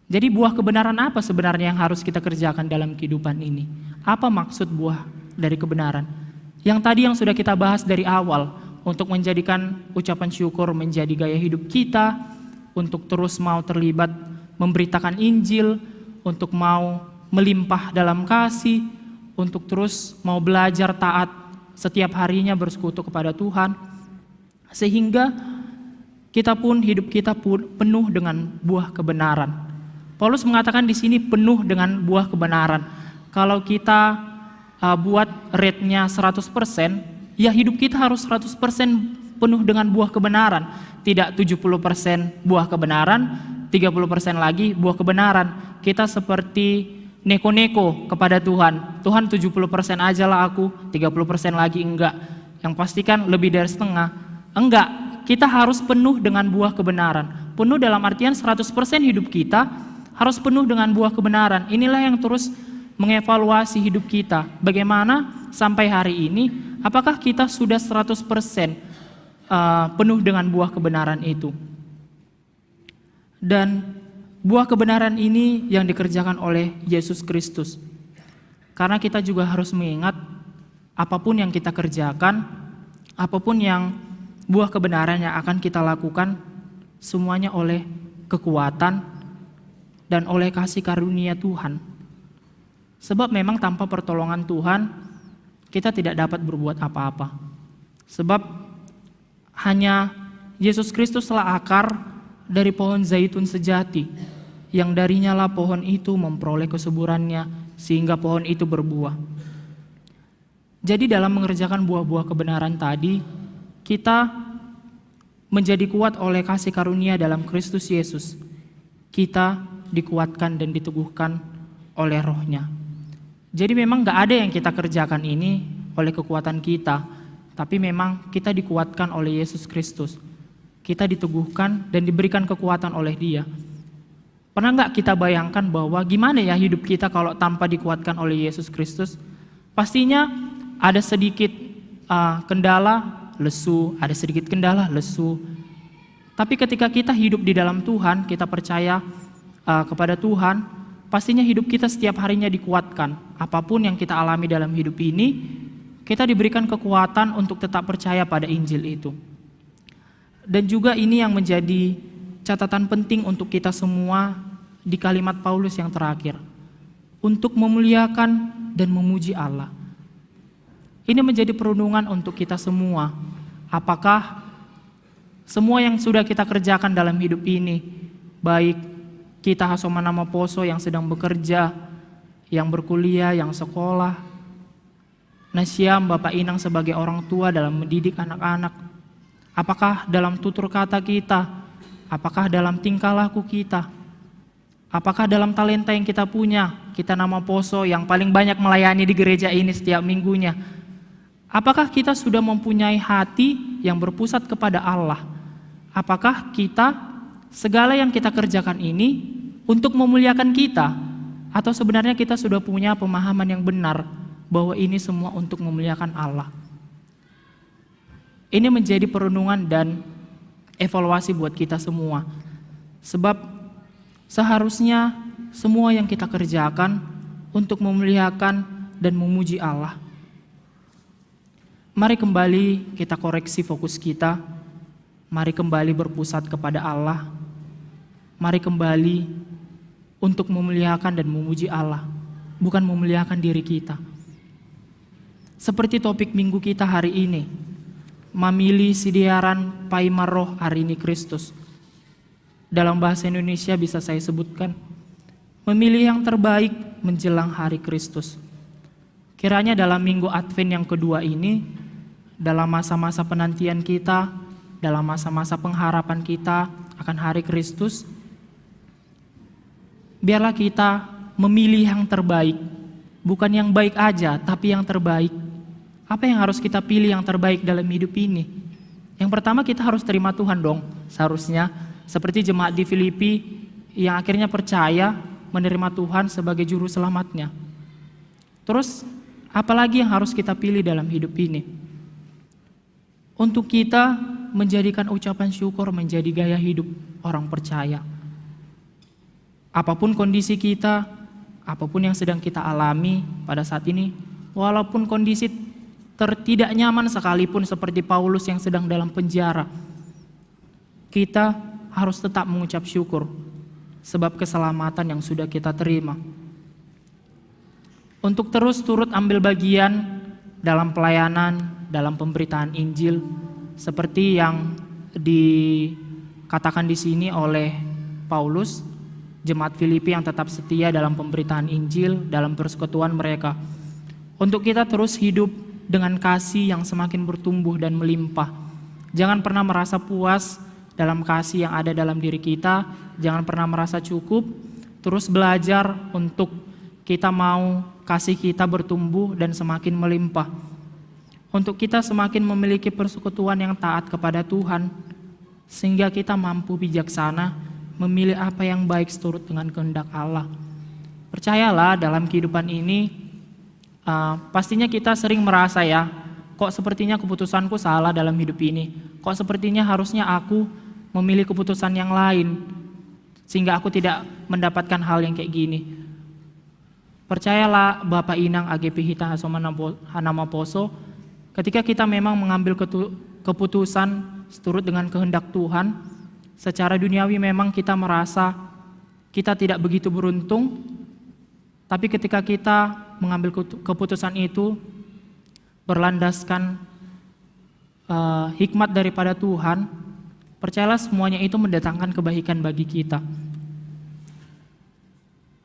Jadi, buah kebenaran apa sebenarnya yang harus kita kerjakan dalam kehidupan ini? Apa maksud buah dari kebenaran? Yang tadi yang sudah kita bahas dari awal, untuk menjadikan ucapan syukur menjadi gaya hidup kita, untuk terus mau terlibat memberitakan Injil, untuk mau melimpah dalam kasih, untuk terus mau belajar taat setiap harinya bersekutu kepada Tuhan, sehingga kita pun, hidup kita pun penuh dengan buah kebenaran. Paulus mengatakan di sini penuh dengan buah kebenaran. Kalau kita, uh, buat rate-nya seratus persen, ya hidup kita harus seratus persen penuh dengan buah kebenaran. Tidak tujuh puluh persen buah kebenaran, tiga puluh persen lagi buah kebenaran. Kita seperti neko-neko kepada Tuhan. "Tuhan, tujuh puluh persen aja lah aku, tiga puluh persen lagi enggak." Yang pasti kan lebih dari setengah. Enggak, kita harus penuh dengan buah kebenaran. Penuh dalam artian seratus persen hidup kita harus penuh dengan buah kebenaran. Inilah yang terus mengevaluasi hidup kita. Bagaimana sampai hari ini, apakah kita sudah seratus persen, eh, penuh dengan buah kebenaran itu? Dan buah kebenaran ini yang dikerjakan oleh Yesus Kristus. Karena kita juga harus mengingat, apapun yang kita kerjakan, apapun yang buah kebenaran yang akan kita lakukan, semuanya oleh kekuatan dan oleh kasih karunia Tuhan. Sebab memang tanpa pertolongan Tuhan, kita tidak dapat berbuat apa-apa. Sebab hanya Yesus Kristuslah akar dari pohon zaitun sejati, yang darinyalah pohon itu memperoleh kesuburannya, sehingga pohon itu berbuah. Jadi, dalam mengerjakan buah-buah kebenaran tadi, kita menjadi kuat oleh kasih karunia dalam Kristus Yesus. Kita dikuatkan dan diteguhkan oleh Roh-Nya. Jadi, memang nggak ada yang kita kerjakan ini oleh kekuatan kita, tapi memang kita dikuatkan oleh Yesus Kristus. Kita diteguhkan dan diberikan kekuatan oleh Dia. Pernah nggak kita bayangkan bahwa gimana ya hidup kita kalau tanpa dikuatkan oleh Yesus Kristus? Pastinya ada sedikit, uh, kendala, lesu, ada sedikit kendala, lesu. Tapi ketika kita hidup di dalam Tuhan, kita percaya, uh, kepada Tuhan, Pastinya hidup kita setiap harinya dikuatkan. Apapun yang kita alami dalam hidup ini, kita diberikan kekuatan untuk tetap percaya pada Injil itu. Dan juga ini yang menjadi catatan penting untuk kita semua di kalimat Paulus yang terakhir. Untuk memuliakan dan memuji Allah. Ini menjadi perenungan untuk kita semua. Apakah semua yang sudah kita kerjakan dalam hidup ini, baik kita Hasoma Nama Poso yang sedang bekerja, yang berkuliah, yang sekolah, Nasiam Bapak Inang sebagai orang tua dalam mendidik anak-anak, apakah dalam tutur kata kita, apakah dalam tingkah laku kita, apakah dalam talenta yang kita punya, kita Nama Poso yang paling banyak melayani di gereja ini setiap minggunya, apakah kita sudah mempunyai hati yang berpusat kepada Allah? Apakah kita, segala yang kita kerjakan ini untuk memuliakan kita? Atau sebenarnya kita sudah punya pemahaman yang benar bahwa ini semua untuk memuliakan Allah? Ini menjadi perenungan dan evaluasi buat kita semua. Sebab seharusnya semua yang kita kerjakan untuk memuliakan dan memuji Allah. Mari kembali kita koreksi fokus kita. Mari kembali berpusat kepada Allah. Mari kembali untuk memuliakan dan memuji Allah, bukan memuliakan diri kita. Seperti topik minggu kita hari ini, mamili sidiaran paima roh arini Kristus. Dalam bahasa Indonesia bisa saya sebutkan, memilih yang terbaik menjelang hari Kristus. Kiranya dalam minggu Advent yang kedua ini, dalam masa-masa penantian kita, dalam masa-masa pengharapan kita akan hari Kristus, biarlah kita memilih yang terbaik. Bukan yang baik aja, tapi yang terbaik. Apa yang harus kita pilih yang terbaik dalam hidup ini? Yang pertama, kita harus terima Tuhan dong, seharusnya. Seperti jemaat di Filipi yang akhirnya percaya menerima Tuhan sebagai juru selamatnya. Terus, apalagi yang harus kita pilih dalam hidup ini? Untuk kita menjadikan ucapan syukur menjadi gaya hidup orang percaya. Apapun kondisi kita, apapun yang sedang kita alami pada saat ini, walaupun kondisi ter-, tidak nyaman sekalipun seperti Paulus yang sedang dalam penjara, kita harus tetap mengucap syukur sebab keselamatan yang sudah kita terima. Untuk terus turut ambil bagian dalam pelayanan, dalam pemberitaan Injil, seperti yang dikatakan di sini oleh Paulus, jemaat Filipi yang tetap setia dalam pemberitaan Injil, dalam persekutuan mereka. Untuk kita terus hidup dengan kasih yang semakin bertumbuh dan melimpah. Jangan pernah merasa puas dalam kasih yang ada dalam diri kita, jangan pernah merasa cukup, terus belajar untuk kita mau kasih kita bertumbuh dan semakin melimpah. Untuk kita semakin memiliki persekutuan yang taat kepada Tuhan, sehingga kita mampu bijaksana memilih apa yang baik seturut dengan kehendak Allah. Percayalah, dalam kehidupan ini, uh, pastinya kita sering merasa, ya, "Kok sepertinya keputusanku salah dalam hidup ini? Kok sepertinya harusnya aku memilih keputusan yang lain, sehingga aku tidak mendapatkan hal yang kayak gini?" Percayalah, Bapak Inang A G P Hita Hasoma Namo-, Hanama Poso, ketika kita memang mengambil ketu-, keputusan seturut dengan kehendak Tuhan, secara duniawi memang kita merasa kita tidak begitu beruntung, tapi ketika kita mengambil ketu-, keputusan itu berlandaskan, eh, hikmat daripada Tuhan, percayalah, semuanya itu mendatangkan kebaikan bagi kita.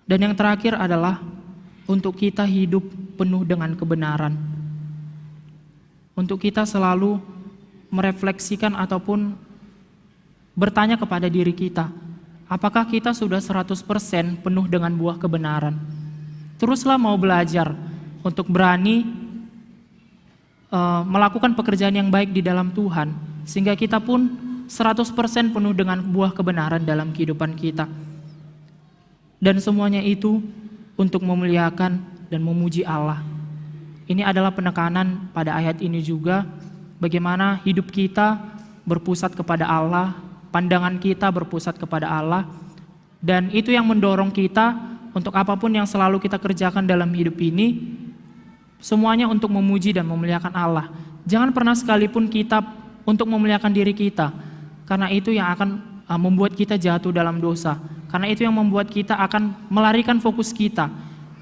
Dan yang terakhir adalah untuk kita hidup penuh dengan kebenaran. Untuk kita selalu merefleksikan ataupun bertanya kepada diri kita, apakah kita sudah seratus persen penuh dengan buah kebenaran? Teruslah mau belajar untuk berani, eh, melakukan pekerjaan yang baik di dalam Tuhan, sehingga kita pun seratus persen penuh dengan buah kebenaran dalam kehidupan kita. Dan semuanya itu untuk memuliakan dan memuji Allah. Ini adalah penekanan pada ayat ini juga, bagaimana hidup kita berpusat kepada Allah, pandangan kita berpusat kepada Allah, dan itu yang mendorong kita untuk apapun yang selalu kita kerjakan dalam hidup ini, semuanya untuk memuji dan memuliakan Allah. Jangan pernah sekalipun kita untuk memuliakan diri kita, karena itu yang akan uh, membuat kita jatuh dalam dosa. Karena itu yang membuat kita akan melarikan fokus kita.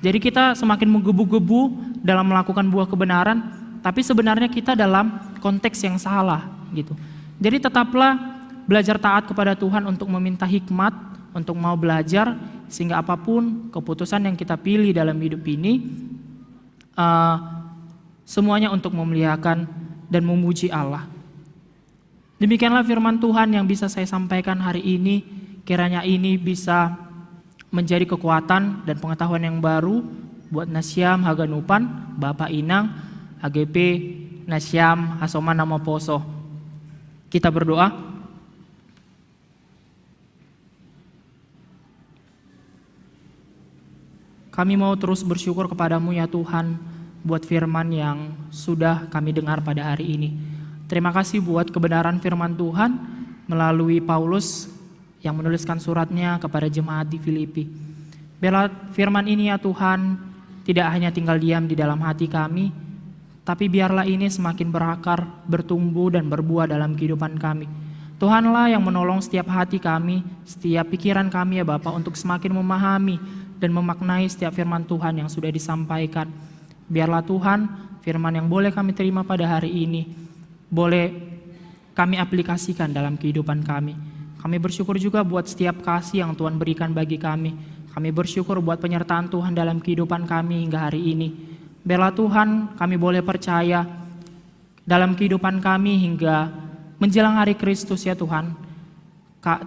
Jadi kita semakin menggebu-gebu dalam melakukan buah kebenaran, tapi sebenarnya kita dalam konteks yang salah gitu. Jadi tetaplah belajar taat kepada Tuhan untuk meminta hikmat, untuk mau belajar, sehingga apapun keputusan yang kita pilih dalam hidup ini, uh, semuanya untuk memuliakan dan memuji Allah. Demikianlah firman Tuhan yang bisa saya sampaikan hari ini. Kiranya ini bisa menjadi kekuatan dan pengetahuan yang baru buat Nasiam Haganupan, Bapak Inang, A G P, Nasiam Hasoman Nama Poso. Kita berdoa. Kami mau terus bersyukur kepada-Mu ya Tuhan, buat firman yang sudah kami dengar pada hari ini. Terima kasih buat kebenaran firman Tuhan melalui Paulus yang menuliskan suratnya kepada jemaat di Filipi. Biarlah firman ini ya Tuhan, tidak hanya tinggal diam di dalam hati kami, tapi biarlah ini semakin berakar, bertumbuh, dan berbuah dalam kehidupan kami. Tuhanlah yang menolong setiap hati kami, setiap pikiran kami ya Bapa, untuk semakin memahami dan memaknai setiap firman Tuhan yang sudah disampaikan. Biarlah Tuhan, firman yang boleh kami terima pada hari ini, boleh kami aplikasikan dalam kehidupan kami. Kami bersyukur juga buat setiap kasih yang Tuhan berikan bagi kami. Kami bersyukur buat penyertaan Tuhan dalam kehidupan kami hingga hari ini. Biarlah Tuhan, kami boleh percaya dalam kehidupan kami hingga menjelang hari Kristus ya Tuhan.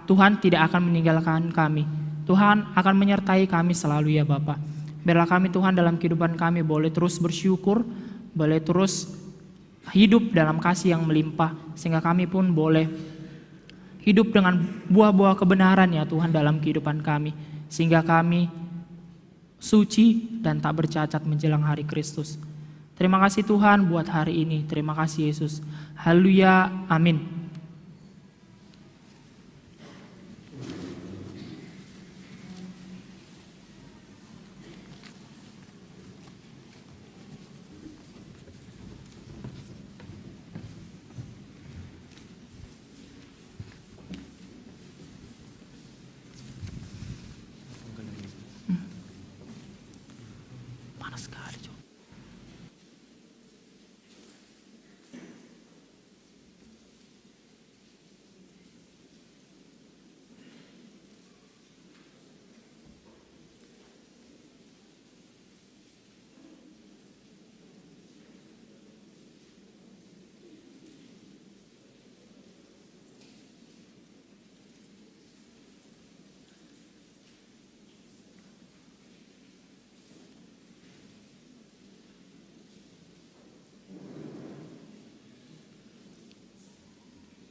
Tuhan tidak akan meninggalkan kami. Tuhan akan menyertai kami selalu ya Bapa. Biarlah kami Tuhan dalam kehidupan kami boleh terus bersyukur, boleh terus hidup dalam kasih yang melimpah, sehingga kami pun boleh hidup dengan buah-buah kebenaran ya Tuhan dalam kehidupan kami, sehingga kami suci dan tak bercacat menjelang hari Kristus. Terima kasih Tuhan buat hari ini. Terima kasih Yesus. Haleluya. Amin.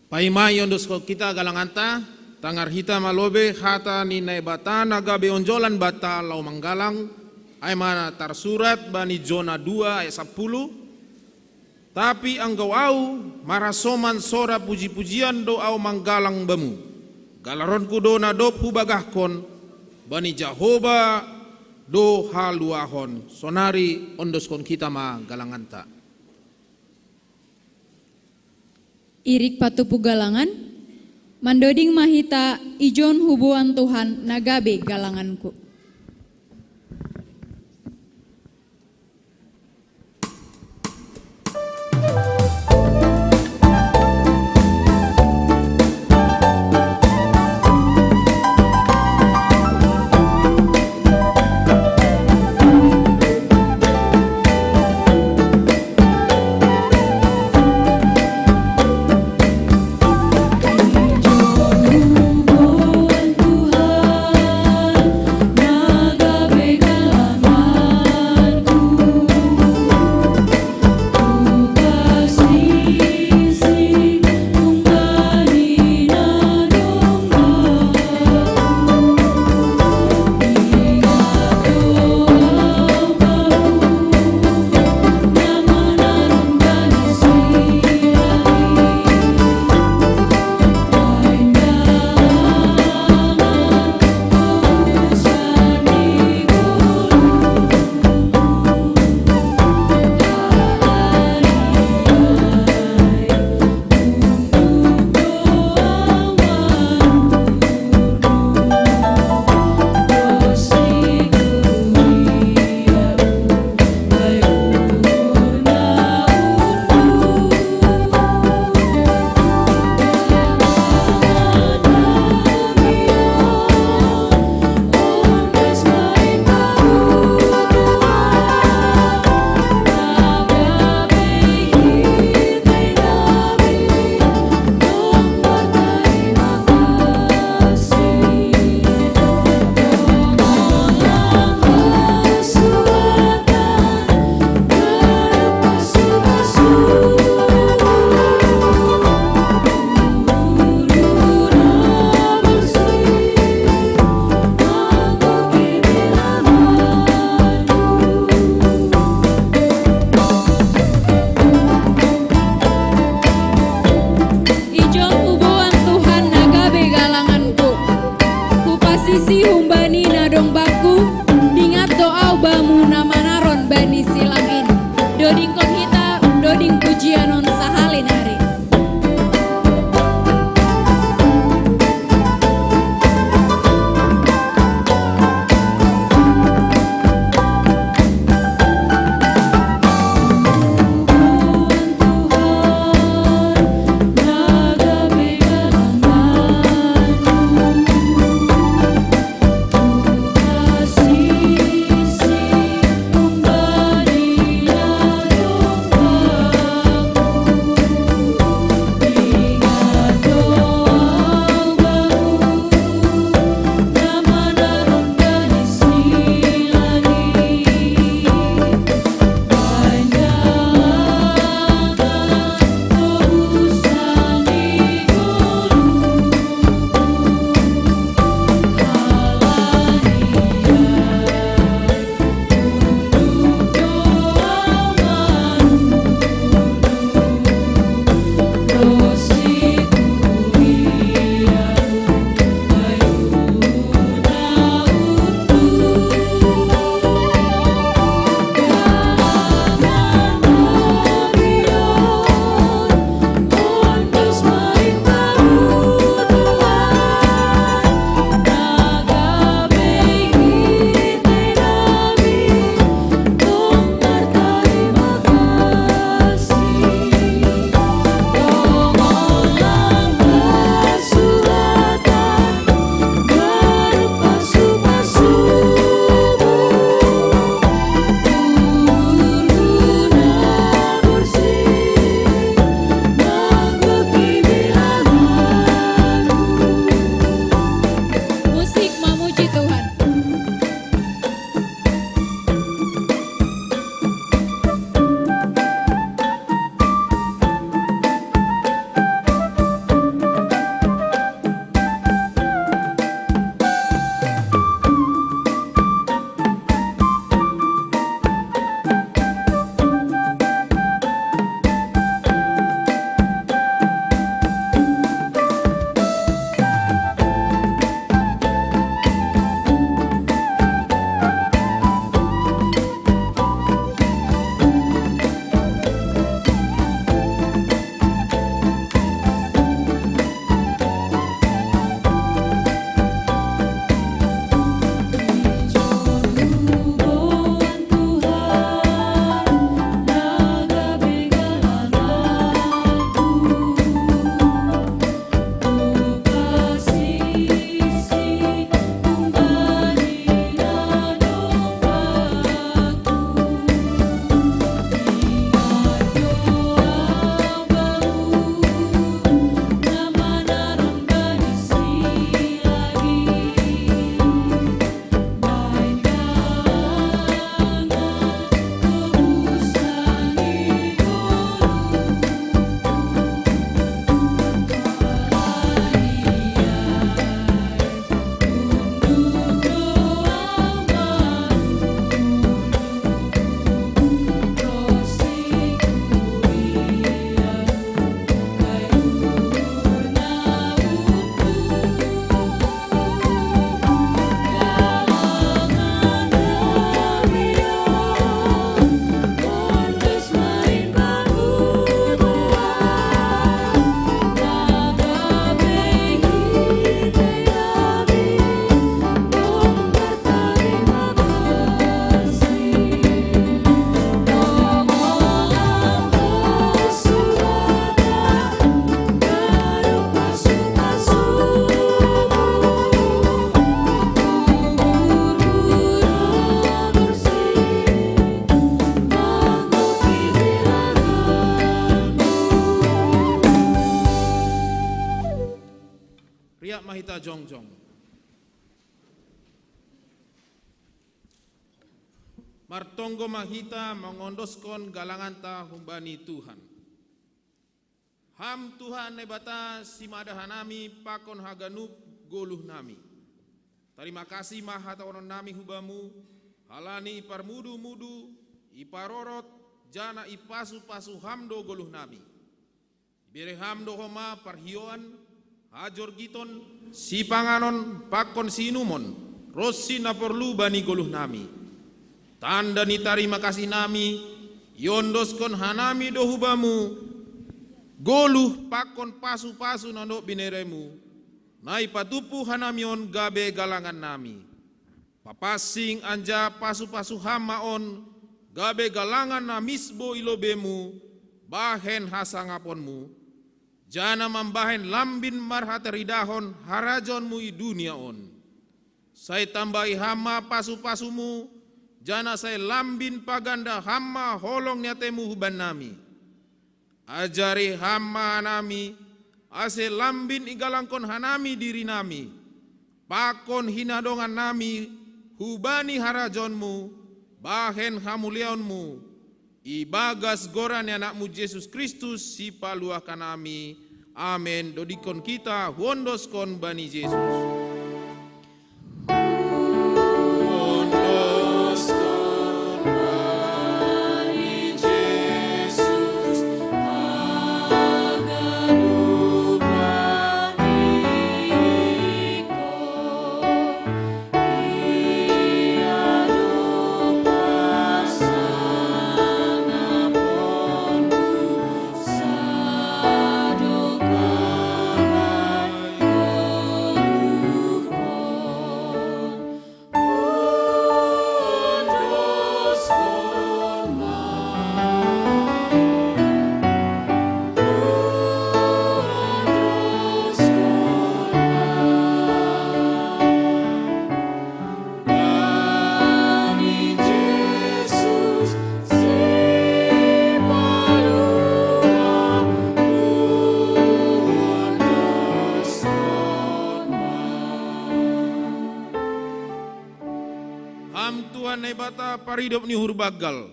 Paima iondoskon hita galanganta, tangar hita ma lobe hata ni Naibata na gabe onjolan banta laho manggalang, ai ma na tarsurat bani Jona dua ayat sapuluh. Tapi anggo au, marhasoman sora puji-pujian do au manggalang bamu. Galaronku do na dob hubagahkon, bani Jahowa do haluahon. Sonari ondoskon hita ma galanganta. Irik patupu galangan, mandoding ma hita ijon hubuan Tuhan na gabe galanganku. Kanon sahali nari. Musik mamuji Tuhan. Riak ma hita jongjong. Martonggo ma hita mangondoskon galanganta humbani Tuhan. Ham Tuhan Naibata simada hanami pakon haganup goluh nami. Tarima kasih ma hatahonon nami hu Bamu, halani iparmudu-mudu, iparorot, janah ipasu-pasu Ham do goluh nami. Ibere Ham do homa parhioan, hajorgiton, sipanganon pakon siinumon, ronsi na porlu bani goluh nami. Tanda ni tarima kasih nami, Iondoskon hanami do hu Bamu goluh pakon pasu-pasu na dob bineremu, na ipatupu hanami on gabe galangannami. Papansing anjaha pasu-pasu Ham ma on gabe galangan na misbo i lobeiMu bahen hasangaponMu, janah mambahen lambin marhataridahon harajaonMu i dunia on. Sai tambahi Ham ma pasu-pasuMu, janah sai lambin paganda Ham ma holong ni ateiMu hubannami. Ajari Ham ma hanami, ase lambin igalangkon hanami dirinami, pakon hinadongannami hubani harajaonMu, bahen hamuliaonMu, ibagas goran ni AnakMu Jesus Kristus Sipaluah hanami. Amen. Dodikkon kita huondoskon bani Jesus. Ham Tuhan Naibata paridop ni uhur banggal,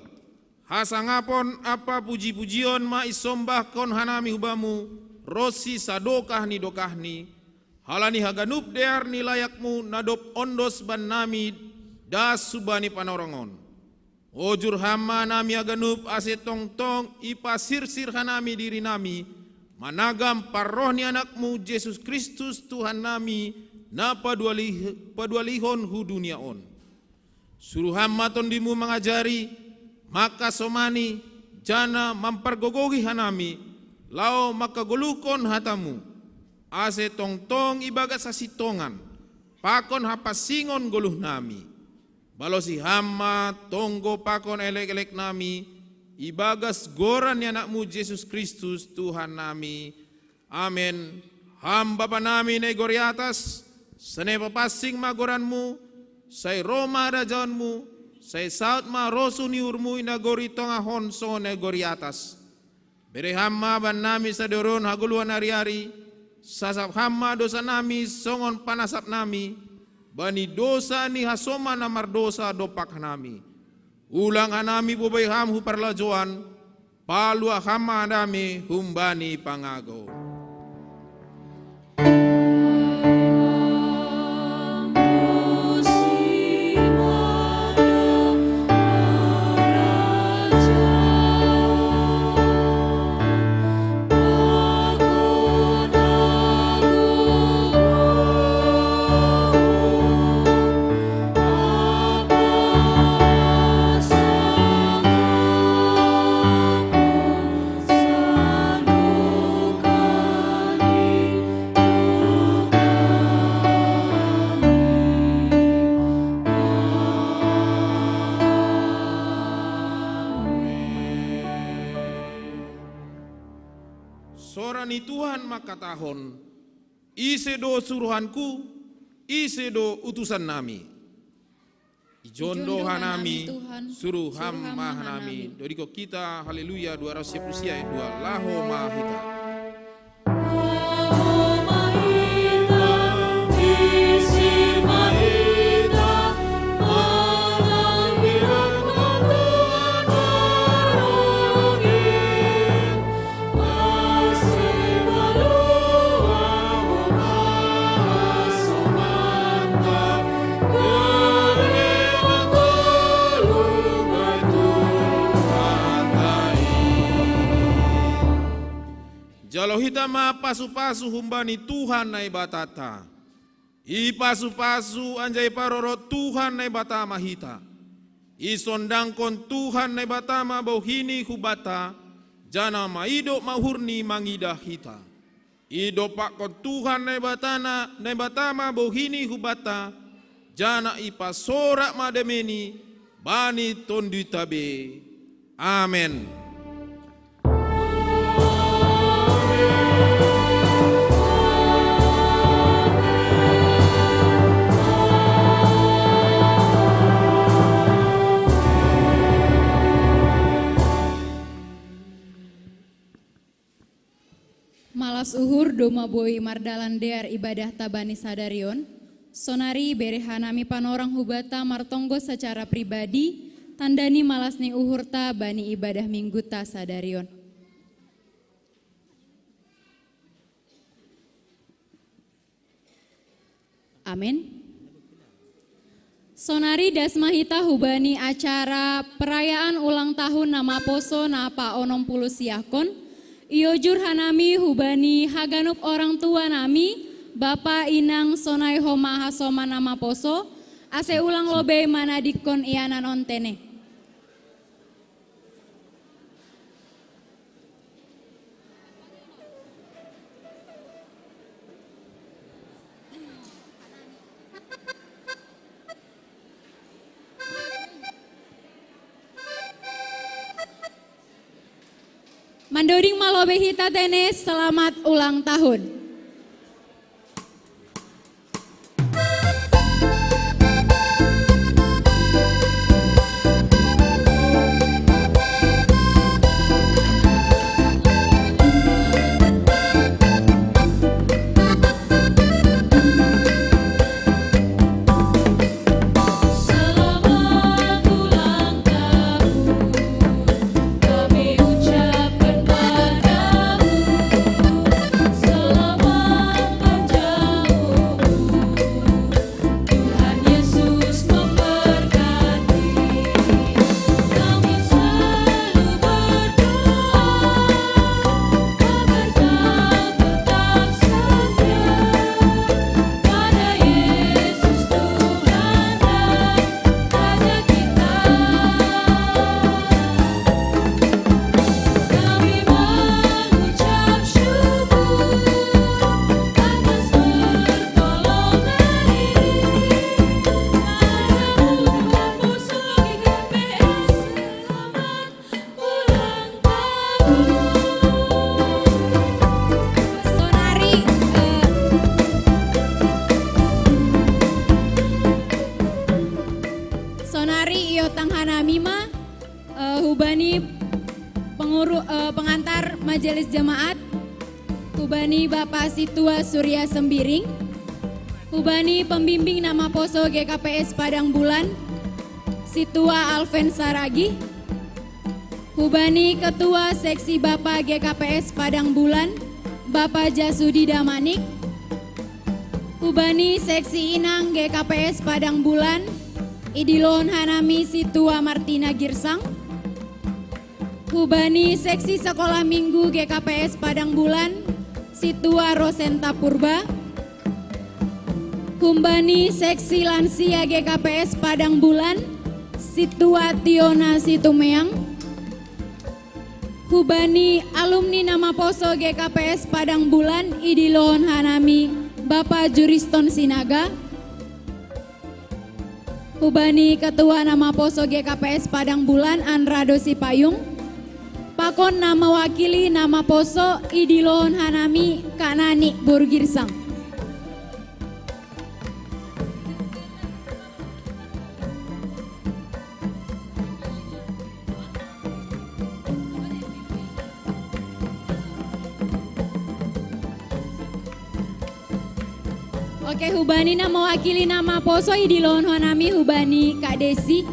hasangapon ampa puji-pujion ma isombahkon hanami hu Bamu ronsi sadokah ni dokahni, halani haganup dear ni layakMu na dob ondos bannami das hubani panorang on. Ojur Ham ma hanami haganup ase tongtong ipasirsir hanami dirinami managam parroh ni AnakMu Jesus Kristus Tuhannami, na padualih-, padualihon hu dunia on. Suruh Ham ma TondiMu mangajari, mangkasomani, janah mampargogohi hanami, laho mangkagoluhkon hataMu, ase tongtong ibagas hasintongan pakon hapansingon goluhnami. Balosi Ham ma tonggo pakon elek-eleknami, ibagas goran ni AnakMu Jesus Kristus Tuhannami. Amen. Ham Bapanami na i gori atas, sai papansing ma goranMu, sai ro ma harajaonMu, sai saud ma rosuh ni uhurMu i nagori tongah on songon na i gori atas. Bere Ham ma bannami sadari on hagoluhan ari-ari, sasap Ham ma dousanami songon panasapnami bani dousa ni hasoman na mardousa dompak hanami. Ulang hanami bobai Ham hu parlajouan, paluah Ham ma hanami humbani pangago. Sora ni Tuhan mangkatahon, ise do suruhanKu, ise do utusannami. Ijon do hanami, suruh Ham ma hanami. Dodikon kita, haleluya, dua ratus sepuluh sia ayat dua, laho ma hita. Jalo hita ma pasu-pasu humbani Tuhan Naibatanta. Ipasu-pasu anjaha iparoro Tuhan Naibata ma hita. Isondangkon Tuhan Naibata ma bohini hubata, jana maidop ma uhurni mangidah hita. Idompakkon Tuhan Naibatana, Naibata ma bohini hubata, jana ipasorak ma dameni bani tondita be. Amen. Malas uhur domma boi mardalan dear ibadahta bani sadari on, sonari bere hanami panorang hubata martonggo secara pribadi, tanda ni malas ni uhurta bani ibadah mingguta sadari on. Amin. Sonari das ma hita hubani acara perayaan ulang tahun na maposo na paonom pulu siahkon. Iojur hanami hubani haganup orang tua nami, bapa, inang, sonai homa hasoman na maposo, ase ulang lobei manadingkon ianan on tene. Mandoding ma lobei hita tene, selamat ulang tahun. Sonari, eh, sonari iotang hanami ma, eh, hubani penguru-, eh, pengantar majelis jemaat, hubani Bapak Situa Surya Sembiring, hubani pembimbing na maposo G K P S Padang Bulan, Situa Alven Saragih, hubani Ketua Seksi Bapa G K P S Padang Bulan, Bapa Jasudi Damanik, hubani Seksi Inang G K P S Padang Bulan, idilohon hanami Situa Martina Girsang, hubani Seksi Sekolah Minggu G K P S Padang Bulan, Situa Rosenta Purba, hubani Seksi Lansia G K P S Padang Bulan, Situa Tiona Situmeang, hubani alumni na maposo G K P S Padang Bulan, idilohon hanami Bapa Juriston Sinaga, hubani Ketua na maposo G K P S Padang Bulan, Anrado Sipayung, pakon na mawakili na maposo, idilohon hanami Kak Nani Burgirsang. Oke, hubani na mawakili na maposo, idilohon hanami hubani Kak Desi.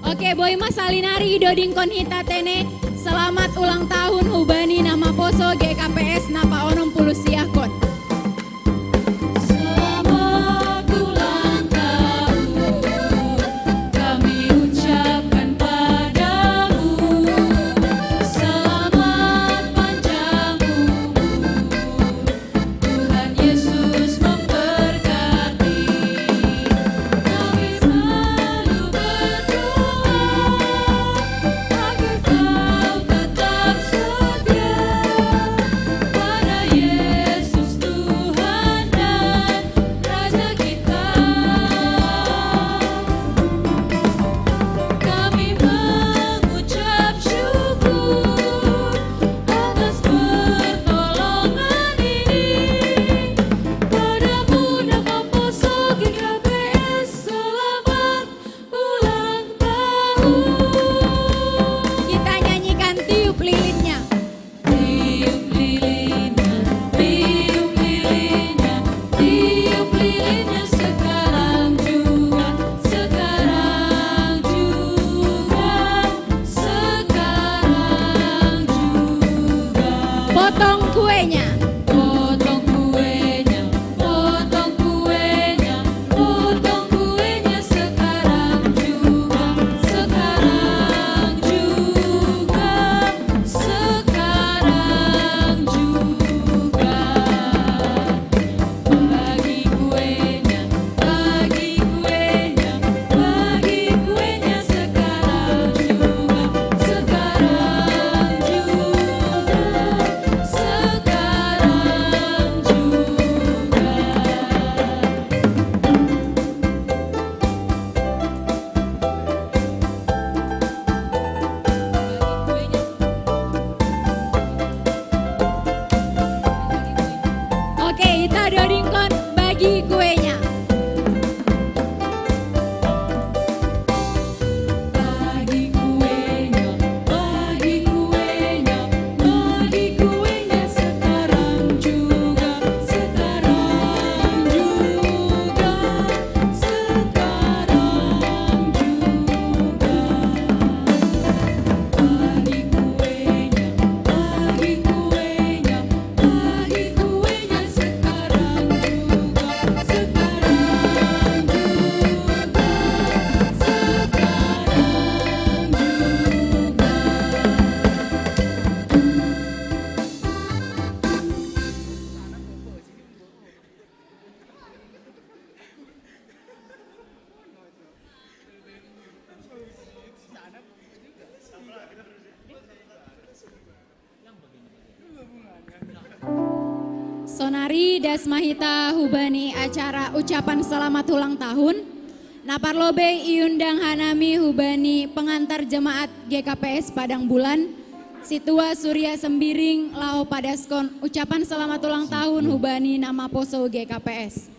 Oke, boi ma salinari idodingkon hita tene, selamat ulang tahun hubani na maposo G K P S na paonom pulu siahkon. Selamat ulang tahun kami ucapkan padamu. Selamat panjang umur. Das mahita hubani acara ucapan selamat ulang tahun. Napar lobei iundang hanami hubani pengantar jemaat G K P S Padang Bulan, Situa Surya Sembiring, lao padaskon ucapan selamat ulang tahun hubani nama poso G K P S.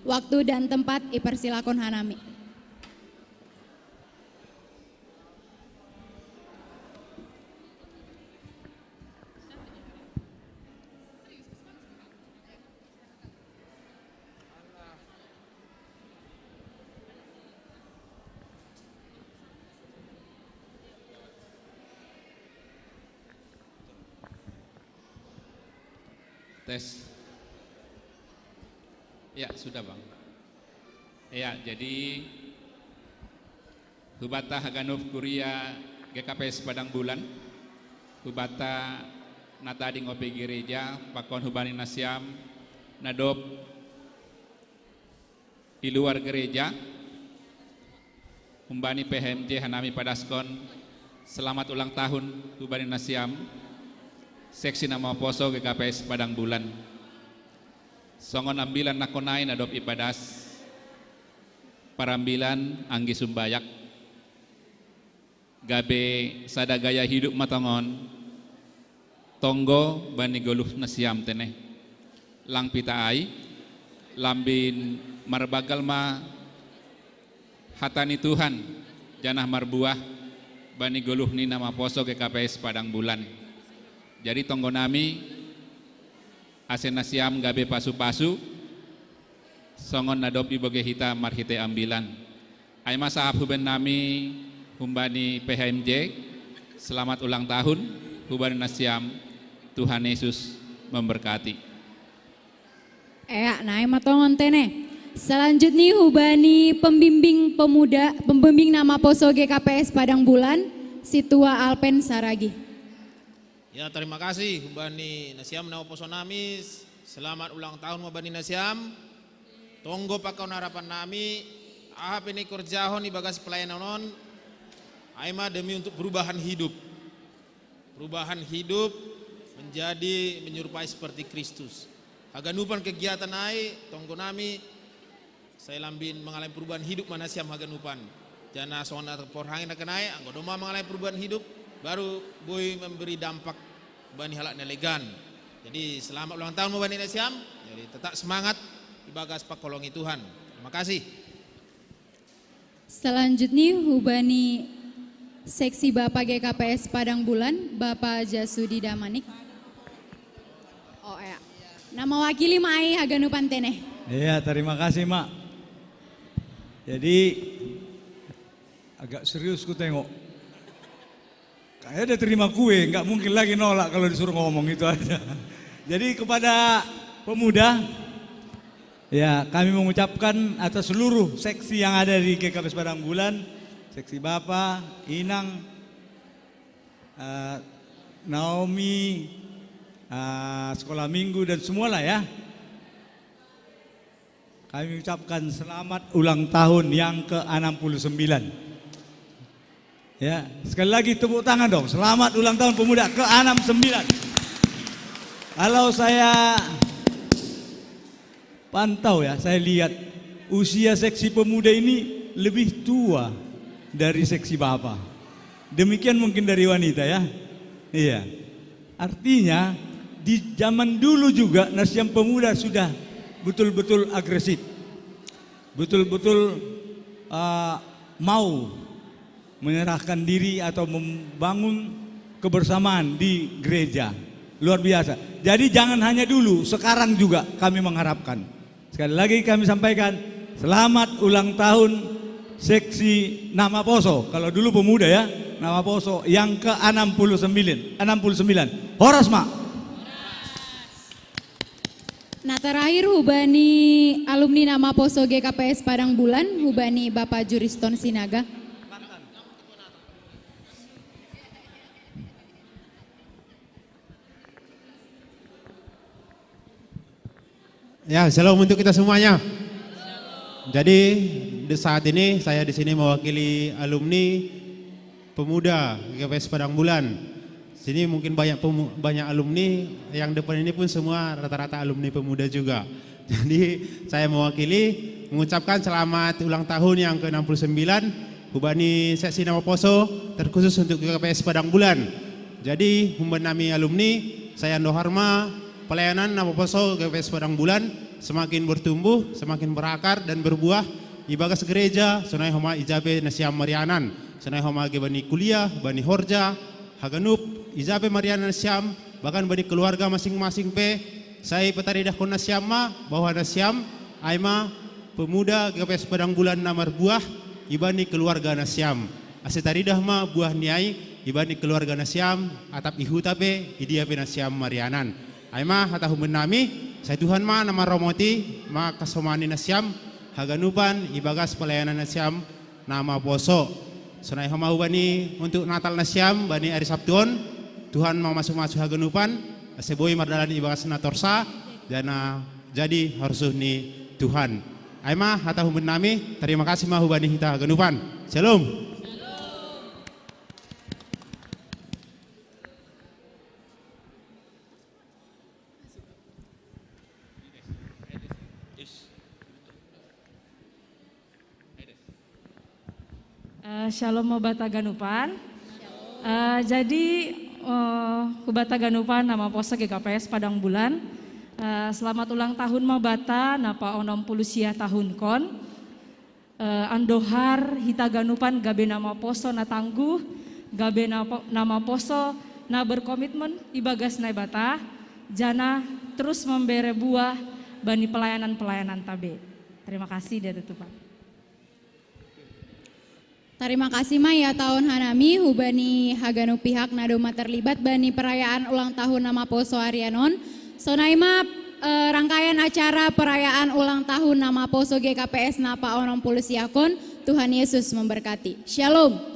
Waktu dan tempat ipersilakon hanami. Tes. Ya, sudah, Bang. Ya, jadi hubata haganup kuria G K P S Padang Bulan, hubata natadi ngopi gereja, pakon hubani nasiam, nadop di luar gereja, humbani P H M J hanami padaskon selamat ulang tahun hubani nasiam, seksi nama poso G K P S Padang Bulan. Songon ambilan nakonai na dob ipadas, parambilan anggi sumbayak, gabe sada gaya hidup ma tongon, tonggo bani goluh nasiam tene. Lang pita ai, lambin marbagal ma hata ni Tuhan, janah marbuah bani goluh ni na maposo G K P S Padang Bulan. Jadi tonggo nami, ase nasiam gabe pasu-pasu, songon na dob ibogei hita marhitei ambilan. Ai ma sahap huben nami humbani P H M J, selamat ulang tahun humbani nasiam, Tuhan Yesus memberkati. Ea, nai ma tongon tene. Selanjutnya hubani pembimbing pemuda, pembimbing nama poso G K P S Padang Bulan, Situa Alpen Saragi. Ya, terima kasih humbani nasiam na maposo nami. Selamat ulang tahun humbani nasiam. Tonggo pakon harapan nami, aha pe na ikorjahon ibagas pelayanan on, ai ma demi untuk perubahan hidup. Perubahan hidup menjadi menyerupai seperti Kristus. Haganupan kegiatan ai, tonggo nami, sai lambin mangalami perubahan hidup ma nasiam haganupan. Janah songon na porhangin na kenai, anggo domma mangalami perubahan hidup, baru boi memberi dampak bani halak na legan. Jadi selamat ulang tahun ma bani nasiam. Jadi tetap semangat ibagas pangkolongi Tuhan. Terima kasih. Selanjutnya hubani seksi Bapa G K P S Padang Bulan, Bapa Jasudi Damanik. Oh ya. Nama wakili ma ai haganupan tene. Iya, terima kasih, Mak. Jadi agak serius ku tengok. Kayak dia terima kue, nggak mungkin lagi nolak kalau disuruh ngomong itu aja. Jadi kepada pemuda, ya kami mengucapkan atas seluruh seksi yang ada di G K P S Padang Bulan, seksi Bapak, Inang, eh, Naomi, eh, sekolah minggu dan semualah ya. Kami ucapkan selamat ulang tahun yang ke enam puluh sembilan. Ya, sekali lagi tepuk tangan dong. Selamat ulang tahun pemuda ke enam sembilan. Kalau saya pantau ya, saya lihat usia seksi pemuda ini lebih tua dari seksi bapak. Demikian mungkin dari wanita ya. Iya. Artinya di zaman dulu juga nasiam pemuda sudah betul-betul agresif. Betul-betul uh, mau menyerahkan diri atau membangun kebersamaan di gereja. Luar biasa. Jadi jangan hanya dulu, sekarang juga kami mengharapkan. Sekali lagi kami sampaikan, selamat ulang tahun seksi Nama Poso. Kalau dulu pemuda ya, Nama Poso yang ke enam puluh sembilan, enam puluh sembilan. Horas, Mak. Nah terakhir hubani alumni Nama Poso G K P S Padang Bulan, hubani Bapak Juriston Sinaga. Ya, shalom untuk kita semuanya. Jadi di saat ini saya di sini mewakili alumni pemuda G K P S Padang Bulan. Sini mungkin banyak pemu- banyak alumni, yang depan ini pun semua rata-rata alumni pemuda juga. Jadi saya mewakili mengucapkan selamat ulang tahun yang ke-69 hubani seksi Namaposo, terkhusus untuk G K P S Padang Bulan. Jadi hubani nami alumni, saya Ando Harma, pelayanan Namaposo G K P S Padang Bulan semakin bertumbuh, semakin berakar dan berbuah ibagas gereja, sonai homa ijabe nasiam marianan, sonai homa ge bani kuliah, bani horja, haganup, ijabe marianan nasiam, bahkan bani keluarga masing-masing pe, sai pataridahkon nasiam ma, bahwa nasiam, ai ma pemuda G K P S Padang Bulan na marbuah, ibani keluarga nasiam. Ase taridah ma buah ni ai, ibani keluarga nasiam, atap ihuta pe, idia pe nasiam marianan. Ai ma hata hubani nami, sai Tuhan ma na maromoti, ma kasomani nasiam, haganupan, ibagas pelayanan nasiam, Namaposo. Sonai homa hubani untuk Natal nasiam, bani ari Sabtu on, Tuhan ma masu-masu haganupan, ase boi mardalan ibagas na torsa, jana jadi harsuh ni Tuhan. Ai ma hata hubani nami, terima kasih ma hubani hita haganupan. Shalom. Uh, shalom mo bata ganupan. Uh, jadi uh, ku bata ganupan Namaposo G K P S Padang Bulan. Uh, selamat ulang tahun ma bata napa onom puluh sia tahun kon. Uh, andohar hita ganupan gabe Namaposo na tangguh, gabe Namaposo na berkomitmen ibagas Naibata, jana terus membere buah bani pelayanan-pelayanan tabe. Terima kasih dia tutupan. Tarima kasih ma ya taon hanami hubani haganup pihak na doma terlibat bani perayaan ulang tahun Namaposo arianon. Sonai ma eh, rangkaian acara perayaan ulang tahun Namaposo G K P S Napa onom puluh siakon. Tuhan Yesus memberkati. Shalom.